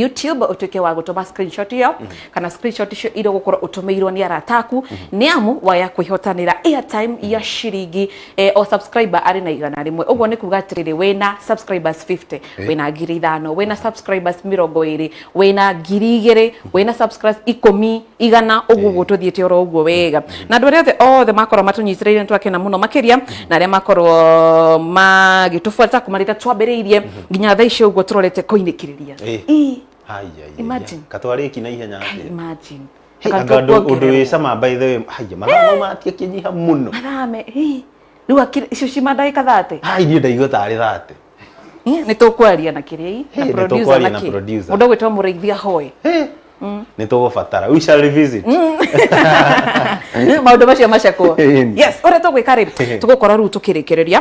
YouTube, ũtuĩke wa gũtũma screenshot ĩyo kana screenshot icio iria ũgũkorwo ũtũmĩirwo nĩ arata aku, nĩ amu waya kwĩhotanĩra airtime ya ciringi, o subscriber arĩ na 100. Ũguo nĩ kuga atĩrĩrĩ, wĩna subscribers 50, wĩna 5,000, wĩna subscribers 20, wĩna 2,000, wĩna subscribers 10, 100, ũguo ũguo tũthiĩte oro ũguo wega. Na andũ arĩa othe othe makorwo matũnyitĩrĩire nĩ twakena mũno makĩria, na arĩa makorwo magĩtũbuata kuma rĩrĩa twambĩrĩirie nginya thaa ici ũguo tũrorete kũinĩkĩrĩria. Ĩ. Haiya. Imagine. Katwarĩki na ihenya atĩa? Imagine. Hey, anga ũndũ wĩ cama, by the way, haiya, mathaa mau matiakĩnyiha mũno. Mathaa me rĩu akĩrĩ icio cima ndagĩka 30. Hai, niĩ ndaigua tarĩ 30. Nĩ tũkwaria na kĩrĩa Hey, na nĩ producer tũkwaria na na kĩ producer. Mũndũ ũgwĩtwo Mũrĩithia Hoe. Nĩ tũgũbatara, we shall revisit. Maũndũ macio macekwo. Ĩni. Yes, ũrĩa tũgwĩka rĩ, tũgũkorwo rĩu tũkĩrĩkĩrĩria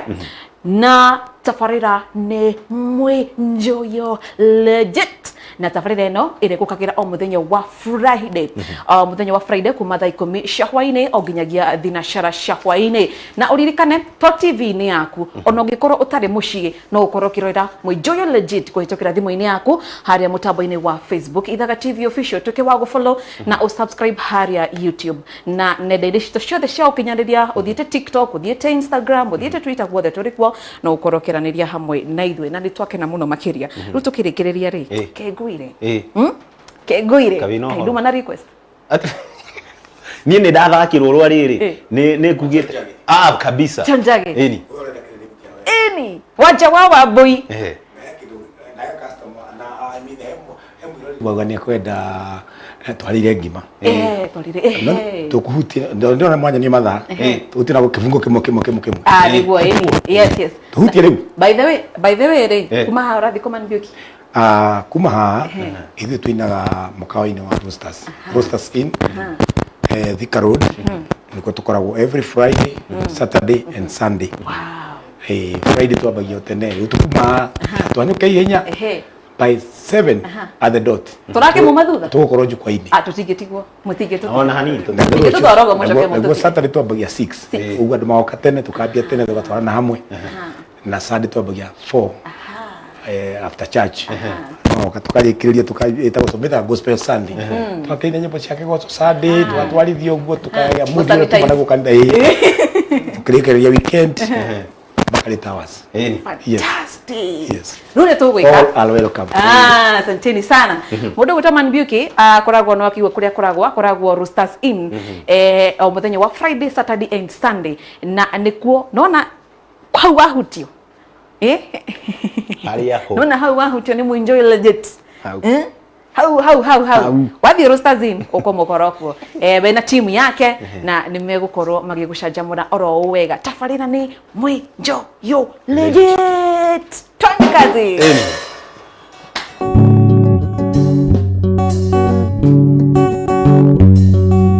na tabarĩra nĩ Mwĩnjũyũ Legit, na tabarĩra ĩno ĩrĩgũkagĩra o mũthenya wa Friday, o mũthenya wa Friday kuma thaa 10 cia hwaĩ-inĩ o nginyagia thinacara cia hwaĩ-inĩ. Na ũririkane to TV-inĩ yaku, ona ũngĩkorwo ũtarĩ mũciĩ no ũkorwo ũkĩrorera Mwĩnjũyũ Legit kũhĩtũkĩra thimũ-inĩ yaku harĩa mũtambo-inĩ wa Facebook, Ithaga TV Official. Tuĩke wa gũfollow na ũsubscribe harĩa YouTube na nenda-inĩ citũ ciothe cia ũkinyanĩria, ũthiĩte TikTok, ũthiĩte Instagram, ũthiĩte Twitter, guothe tũrĩ kuo, no ũkorwo ũkĩaranĩria hamwe na ithuĩ, na nĩ twakena mũno makĩria. Rĩu tũkĩrĩkĩrĩria rĩ, kengũire. Kengũire. Kawĩ na ũhoro. Kainduma na request. Niĩ nĩ ndathakĩrwo rwa rĩrĩ, nĩ ngugĩte ah kabisa. Chanjage. Ĩni. Ĩni wanja wa Wambui. Wauga nĩ ekwenda twarĩire ngima. Twarire. No tũkũhutia, ndĩrona mwanya nĩ mathaa, tũhutie na kĩbungo kĩmwe kĩmwe kĩmwe kĩmwe. Ah, nĩguo, ĩni, yes. Tũhutie rĩu. By the way rĩ, kuma haha ũrathiĩ kũman Mbiũki? Ah, kuma haha ithuĩ tuinaga mũkawa-inĩ wa Roasters, Roasters Inn, Thika Road, nĩkuo tũkoragwo every Friday, Saturday and Sunday. Friday twambagia o tene, rĩu tũkuma twanyũke ihenya by 7 at the dot. Tũrakĩmuma thutha? Tũgũkorwo njukwa-inĩ. Ah, tũtingĩtigwo, mũtingĩtũtigwo. Ona hanini. Tũtingĩtũtwara ũguo mũcoke Naguo mũtũtige. Saturday twambagia 6, ũguo andũ magoka tene, tukambia tene, tũgatwarana hamwe. Na Sunday twambagia 4 after church, magoka tukarĩkĩrĩria, ĩtagwo tũmĩtaga gospel Sunday, tũgakĩina nyĩmbo cia kĩgoco Sunday, tũgatwarithia ũguo, tukagĩa mood ĩrĩa Gũsanitize. tumana gũka kanitha, ĩĩ, tukĩrĩkĩrĩria weekend. Bakari Towers. Ĩni. Fantastic. Yes. Rĩu nĩ tũgwĩka. All are welcome. Ah, asanteni sana. Mũndũ gwĩtwo Man Beauty akoragwo no akiuga kũrĩa akoragwo akoragwo Roosters Inn o mũthenya wa Friday, Saturday and Sunday, na nĩkuo nona hau wahutio Harĩa ho. Nona hau wahutio nĩ mũenjoy legit. Hau. Hau hau hau hau Hau. Wathiĩ Roosters Inn ũkũmũkora kuo wena timu yake na nĩ megũkorwo magĩgũcanjamũra oro ũũ wega. Tabarĩra nĩ Mwĩnjoyo legit. Twende kazi. Ĩni.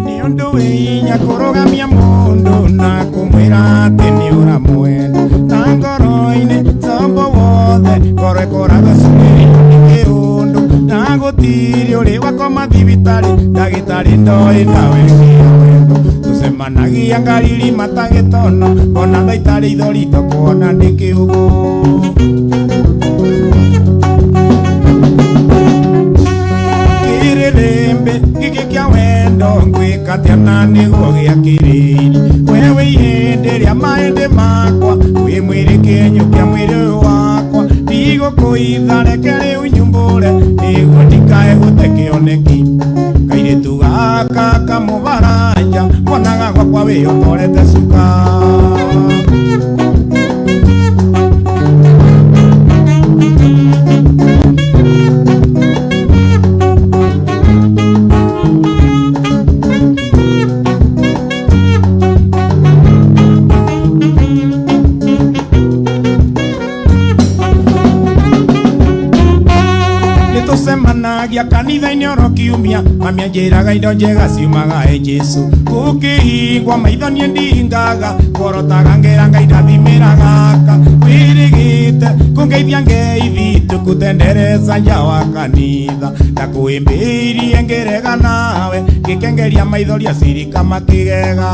Nĩ ũndũ wĩ hinya kũrũgamia mũndũ na kũmwĩra atĩ nĩ ũramwenda na ngoro-inĩ combo wothe ngoro ĩkoragwo ĩcumĩrĩirwo nĩ kĩũndũ na gũtirĩ ũrĩ wakoma thibitarĩ ndagĩtarĩ ndoĩ ndawa ĩngĩ ya wendo tũcemanagia ngariri matagĩtono ona thaa itarĩ ithori tokuona ndĩ kĩũgũ. Kĩrĩrĩmbĩ gĩkĩ kĩa wendo ngwĩka atĩa na nĩguo gĩakĩrĩirie we wĩ ihĩndĩ rĩa mahĩndĩ makwa wĩ mwĩrĩ kĩenyũ kĩa mwĩrĩ ũyũ wakwa ndigũkũitha reke rĩu nyumbũre nĩguo ndikae gũte kĩoneki kairĩtu gaka kamũbaranja wonaga gwakwa wĩyotorete cuka. Nĩtũcemanagia kanitha-inĩ oro kiumia mami anjĩraga indo njega ciumaga he Jesũ gũkĩhingwo maitho niĩ ndingaga ngorotaga ngera Ngai ndathimĩra gaka wĩrĩgĩte kũngeithia ngeithi tũkũtendereza nja wa kanitha ndakũĩmbĩirie ngĩrega nawe ngĩkengeria maithori acirika makĩgega.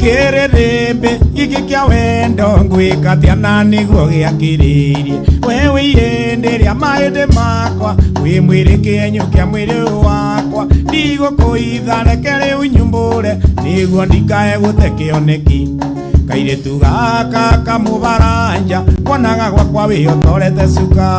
Kĩrĩrĩmbĩ gĩkĩ kĩa wendo ngwĩka atĩa na nĩguo gĩakĩrĩirie we wĩ ihĩndĩ rĩa mahĩndĩ makwa wĩ mwĩrĩ kĩenyũ kĩa mwĩrĩ ũyũ wakwa ndigũkũitha reke rĩu nyumbũre nĩguo ndikae gũte kĩoneki kairĩtu gaka kamũbaranja wonaga gwakwa wĩyotorete cuka.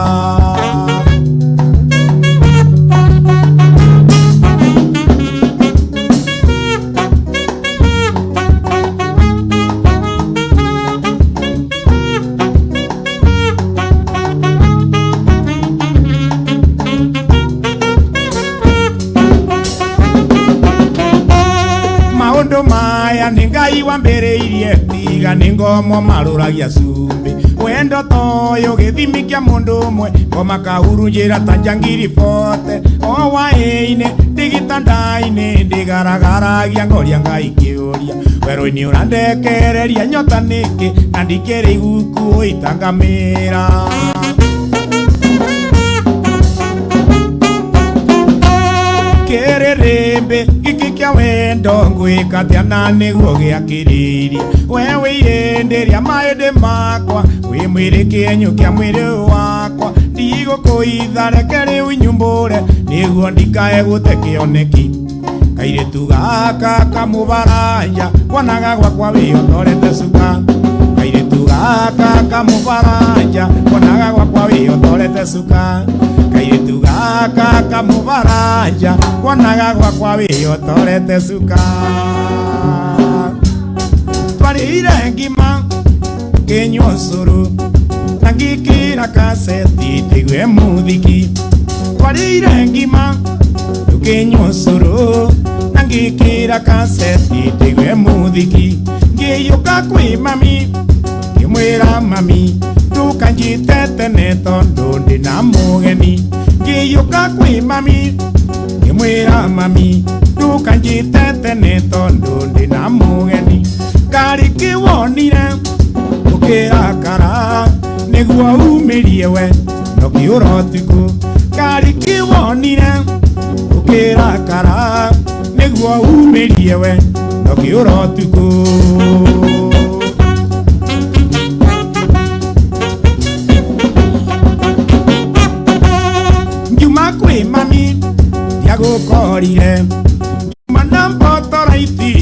Maũndũ maya nĩ Ngai wambĩrĩirie tiga nĩ ngomo marũragia cumbĩ wendo toyũ gĩthimi kĩa mũndũ ũmwe ngoma kahurunjĩra ta njangiri bote o waĩ-inĩ ndĩgĩtanda-inĩ ndĩgaragaragia ngoria Ngai kĩũria werũ-inĩ ũrandekereria nyota nĩkĩ na ndikĩrĩ iguku ũitangamĩra. Kĩrĩrĩmbĩ gĩkĩ kĩa wendo ngwĩka atĩa na nĩguo gĩakĩrĩirie we wĩ ihĩndĩ rĩa mahĩndĩ makwa wĩ mwĩrĩ kĩenyũ kĩa mwĩrĩ ũyũ wakwa ndigũkũitha reke rĩu nyumbũre nĩguo ndikae gũte kĩoneki kairĩtu gaka kamũbaranja wonaga gwakwa wĩyotorete cuka kairĩtu gaka kamũbaranja wonaga gwakwa wĩyotorete cuka kairĩtu gaka kamũbaranja wonaga gwakwa wĩyotorete cuka. Twarĩire ngima ngĩnyua ũcũrũ na ngĩkĩra kaseti tũigue mũthiki twarĩire ngima tũkĩnyua ũcũrũ na ngĩkĩra kaseti tũigue mũthiki ngĩiyũka kwĩ mami ngĩmwĩra mami ndũkanjĩte tene tondũ ndĩna mũgeni ngĩiyũka kwĩ mami ngĩmwĩra mami ndũkanjĩte tene tondũ ndĩna mũgeni ngarĩ kĩwonire ũkĩrakara nĩguo umĩrie we no kĩũra ũtukũ ngarĩ kĩwonire ũkĩrakara nĩguo umĩrie we no kĩũra ũtukũ. Ngiuma kwĩ mami ndiagũkorire ngiuma na mbotoraiti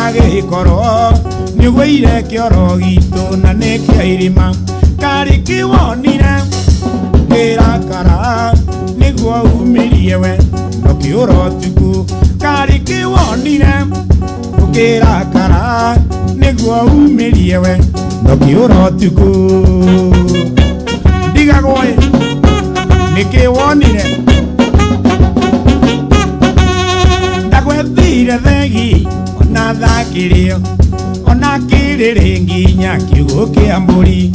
Ndũgagĩkorwo nĩũgũire kĩoro gitũ na nĩ kĩa irima karĩ kĩwonire kĩrakara nĩguo umĩrie we ndũkĩũra ũtukũ karĩ kĩwonire ũkĩrakara nĩguo umĩrie we ndũkĩũra ũtukũ ndigagwo ĩ nĩkĩ wonire ndagwethire thegi ona thakirio ona kĩrĩrĩ nginya kiugũ kĩa mbũri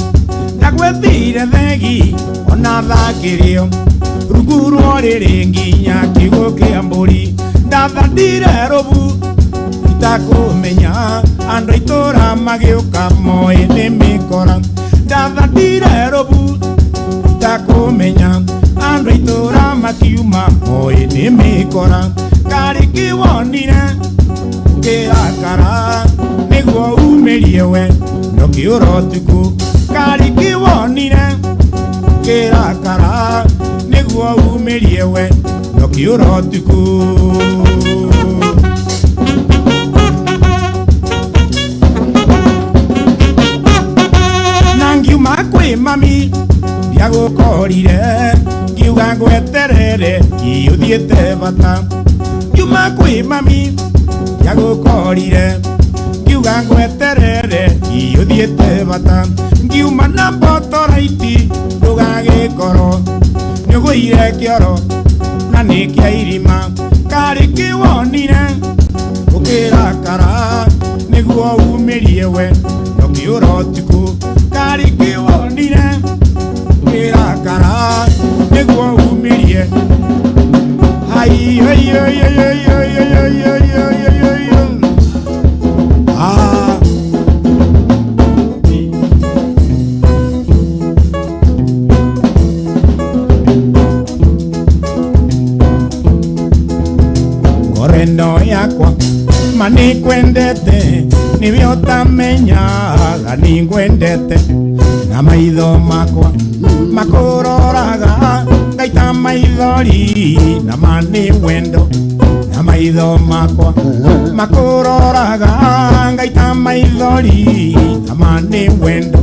ndagwethire thegi ona thakirio rungu rwa rĩrĩ nginya kiugũ kĩa mbũri ndathandire rũbu itakũmenya andũ a itũra magĩũka moĩ nĩ mĩkora ndathandire rũbu itakũmenya andũ a itũra makiuma moĩ nĩ mĩkora karĩ kĩwonire ũkĩrakara nĩguo umĩrie we ndũkĩũra ũtukũ karĩ kĩwonire ũkĩrakara nĩguo umĩrie we ndũkĩũra ũtukũ na ngiuma kwĩ mami ndiagũkorire ngiuga ngweterere ũthiĩte bata ngiuma kwĩ mami ndiagũkorire ngiuga ngweterere ũthiĩte bata ngiuma na mbotoraiti ndũgagĩkorwo nĩũgũire kĩoro na nĩ kĩa irima karĩ kĩwonire ũkĩrakara nĩguo umĩrie we ndũkĩũra ũtukũ karĩ kĩwonire ũkĩrakara nĩguo umĩrie ai ai ai ai ai ai ai ai ai ai. Ah ngoro ĩno yakwa ma nĩngwendete nĩwe ũtamenyaga nĩngwendete na maitho makwa makũroraga ngaita maithori na ma nĩ wendo na maitho makwa makũroraga ngaita maithori na ma nĩ wendo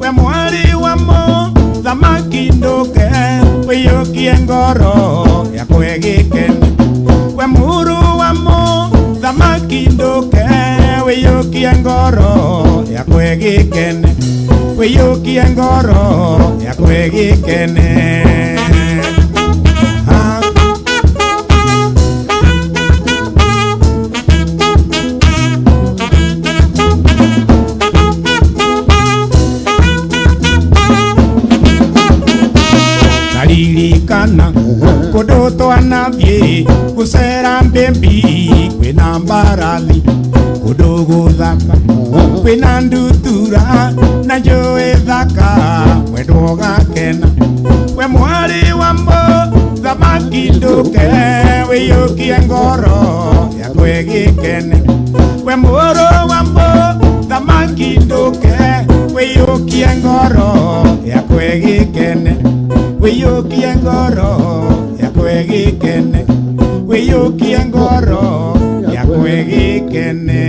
we mwarĩ wa mũthamaki ndũke wĩiyũkie ngoro yakwa ĩgĩkene we mũrũ wa mũthamaki ndũke wĩiyũkie ngoro yakwa ĩgĩkene wĩiyũkie ngoro yakwa ĩgĩkene. Ah. Ndaririkana kũndũ twanathiĩ gũcera mbĩmbi kwĩna mbarathi kũndũ gũthaka kwĩna ndutura na njũĩ thaka mwendwo gakena we mwarĩ wa mũthamaki ndũke wĩiyũkie ngoro yakwa ĩgĩkene we mũrũ wa mũthamaki ndũke wĩiyũkie ngoro yakwa ĩgĩkene wĩiyũkie ngoro yakwa ĩgĩkene wĩiyũkie ngoro yakwa ĩgĩkene.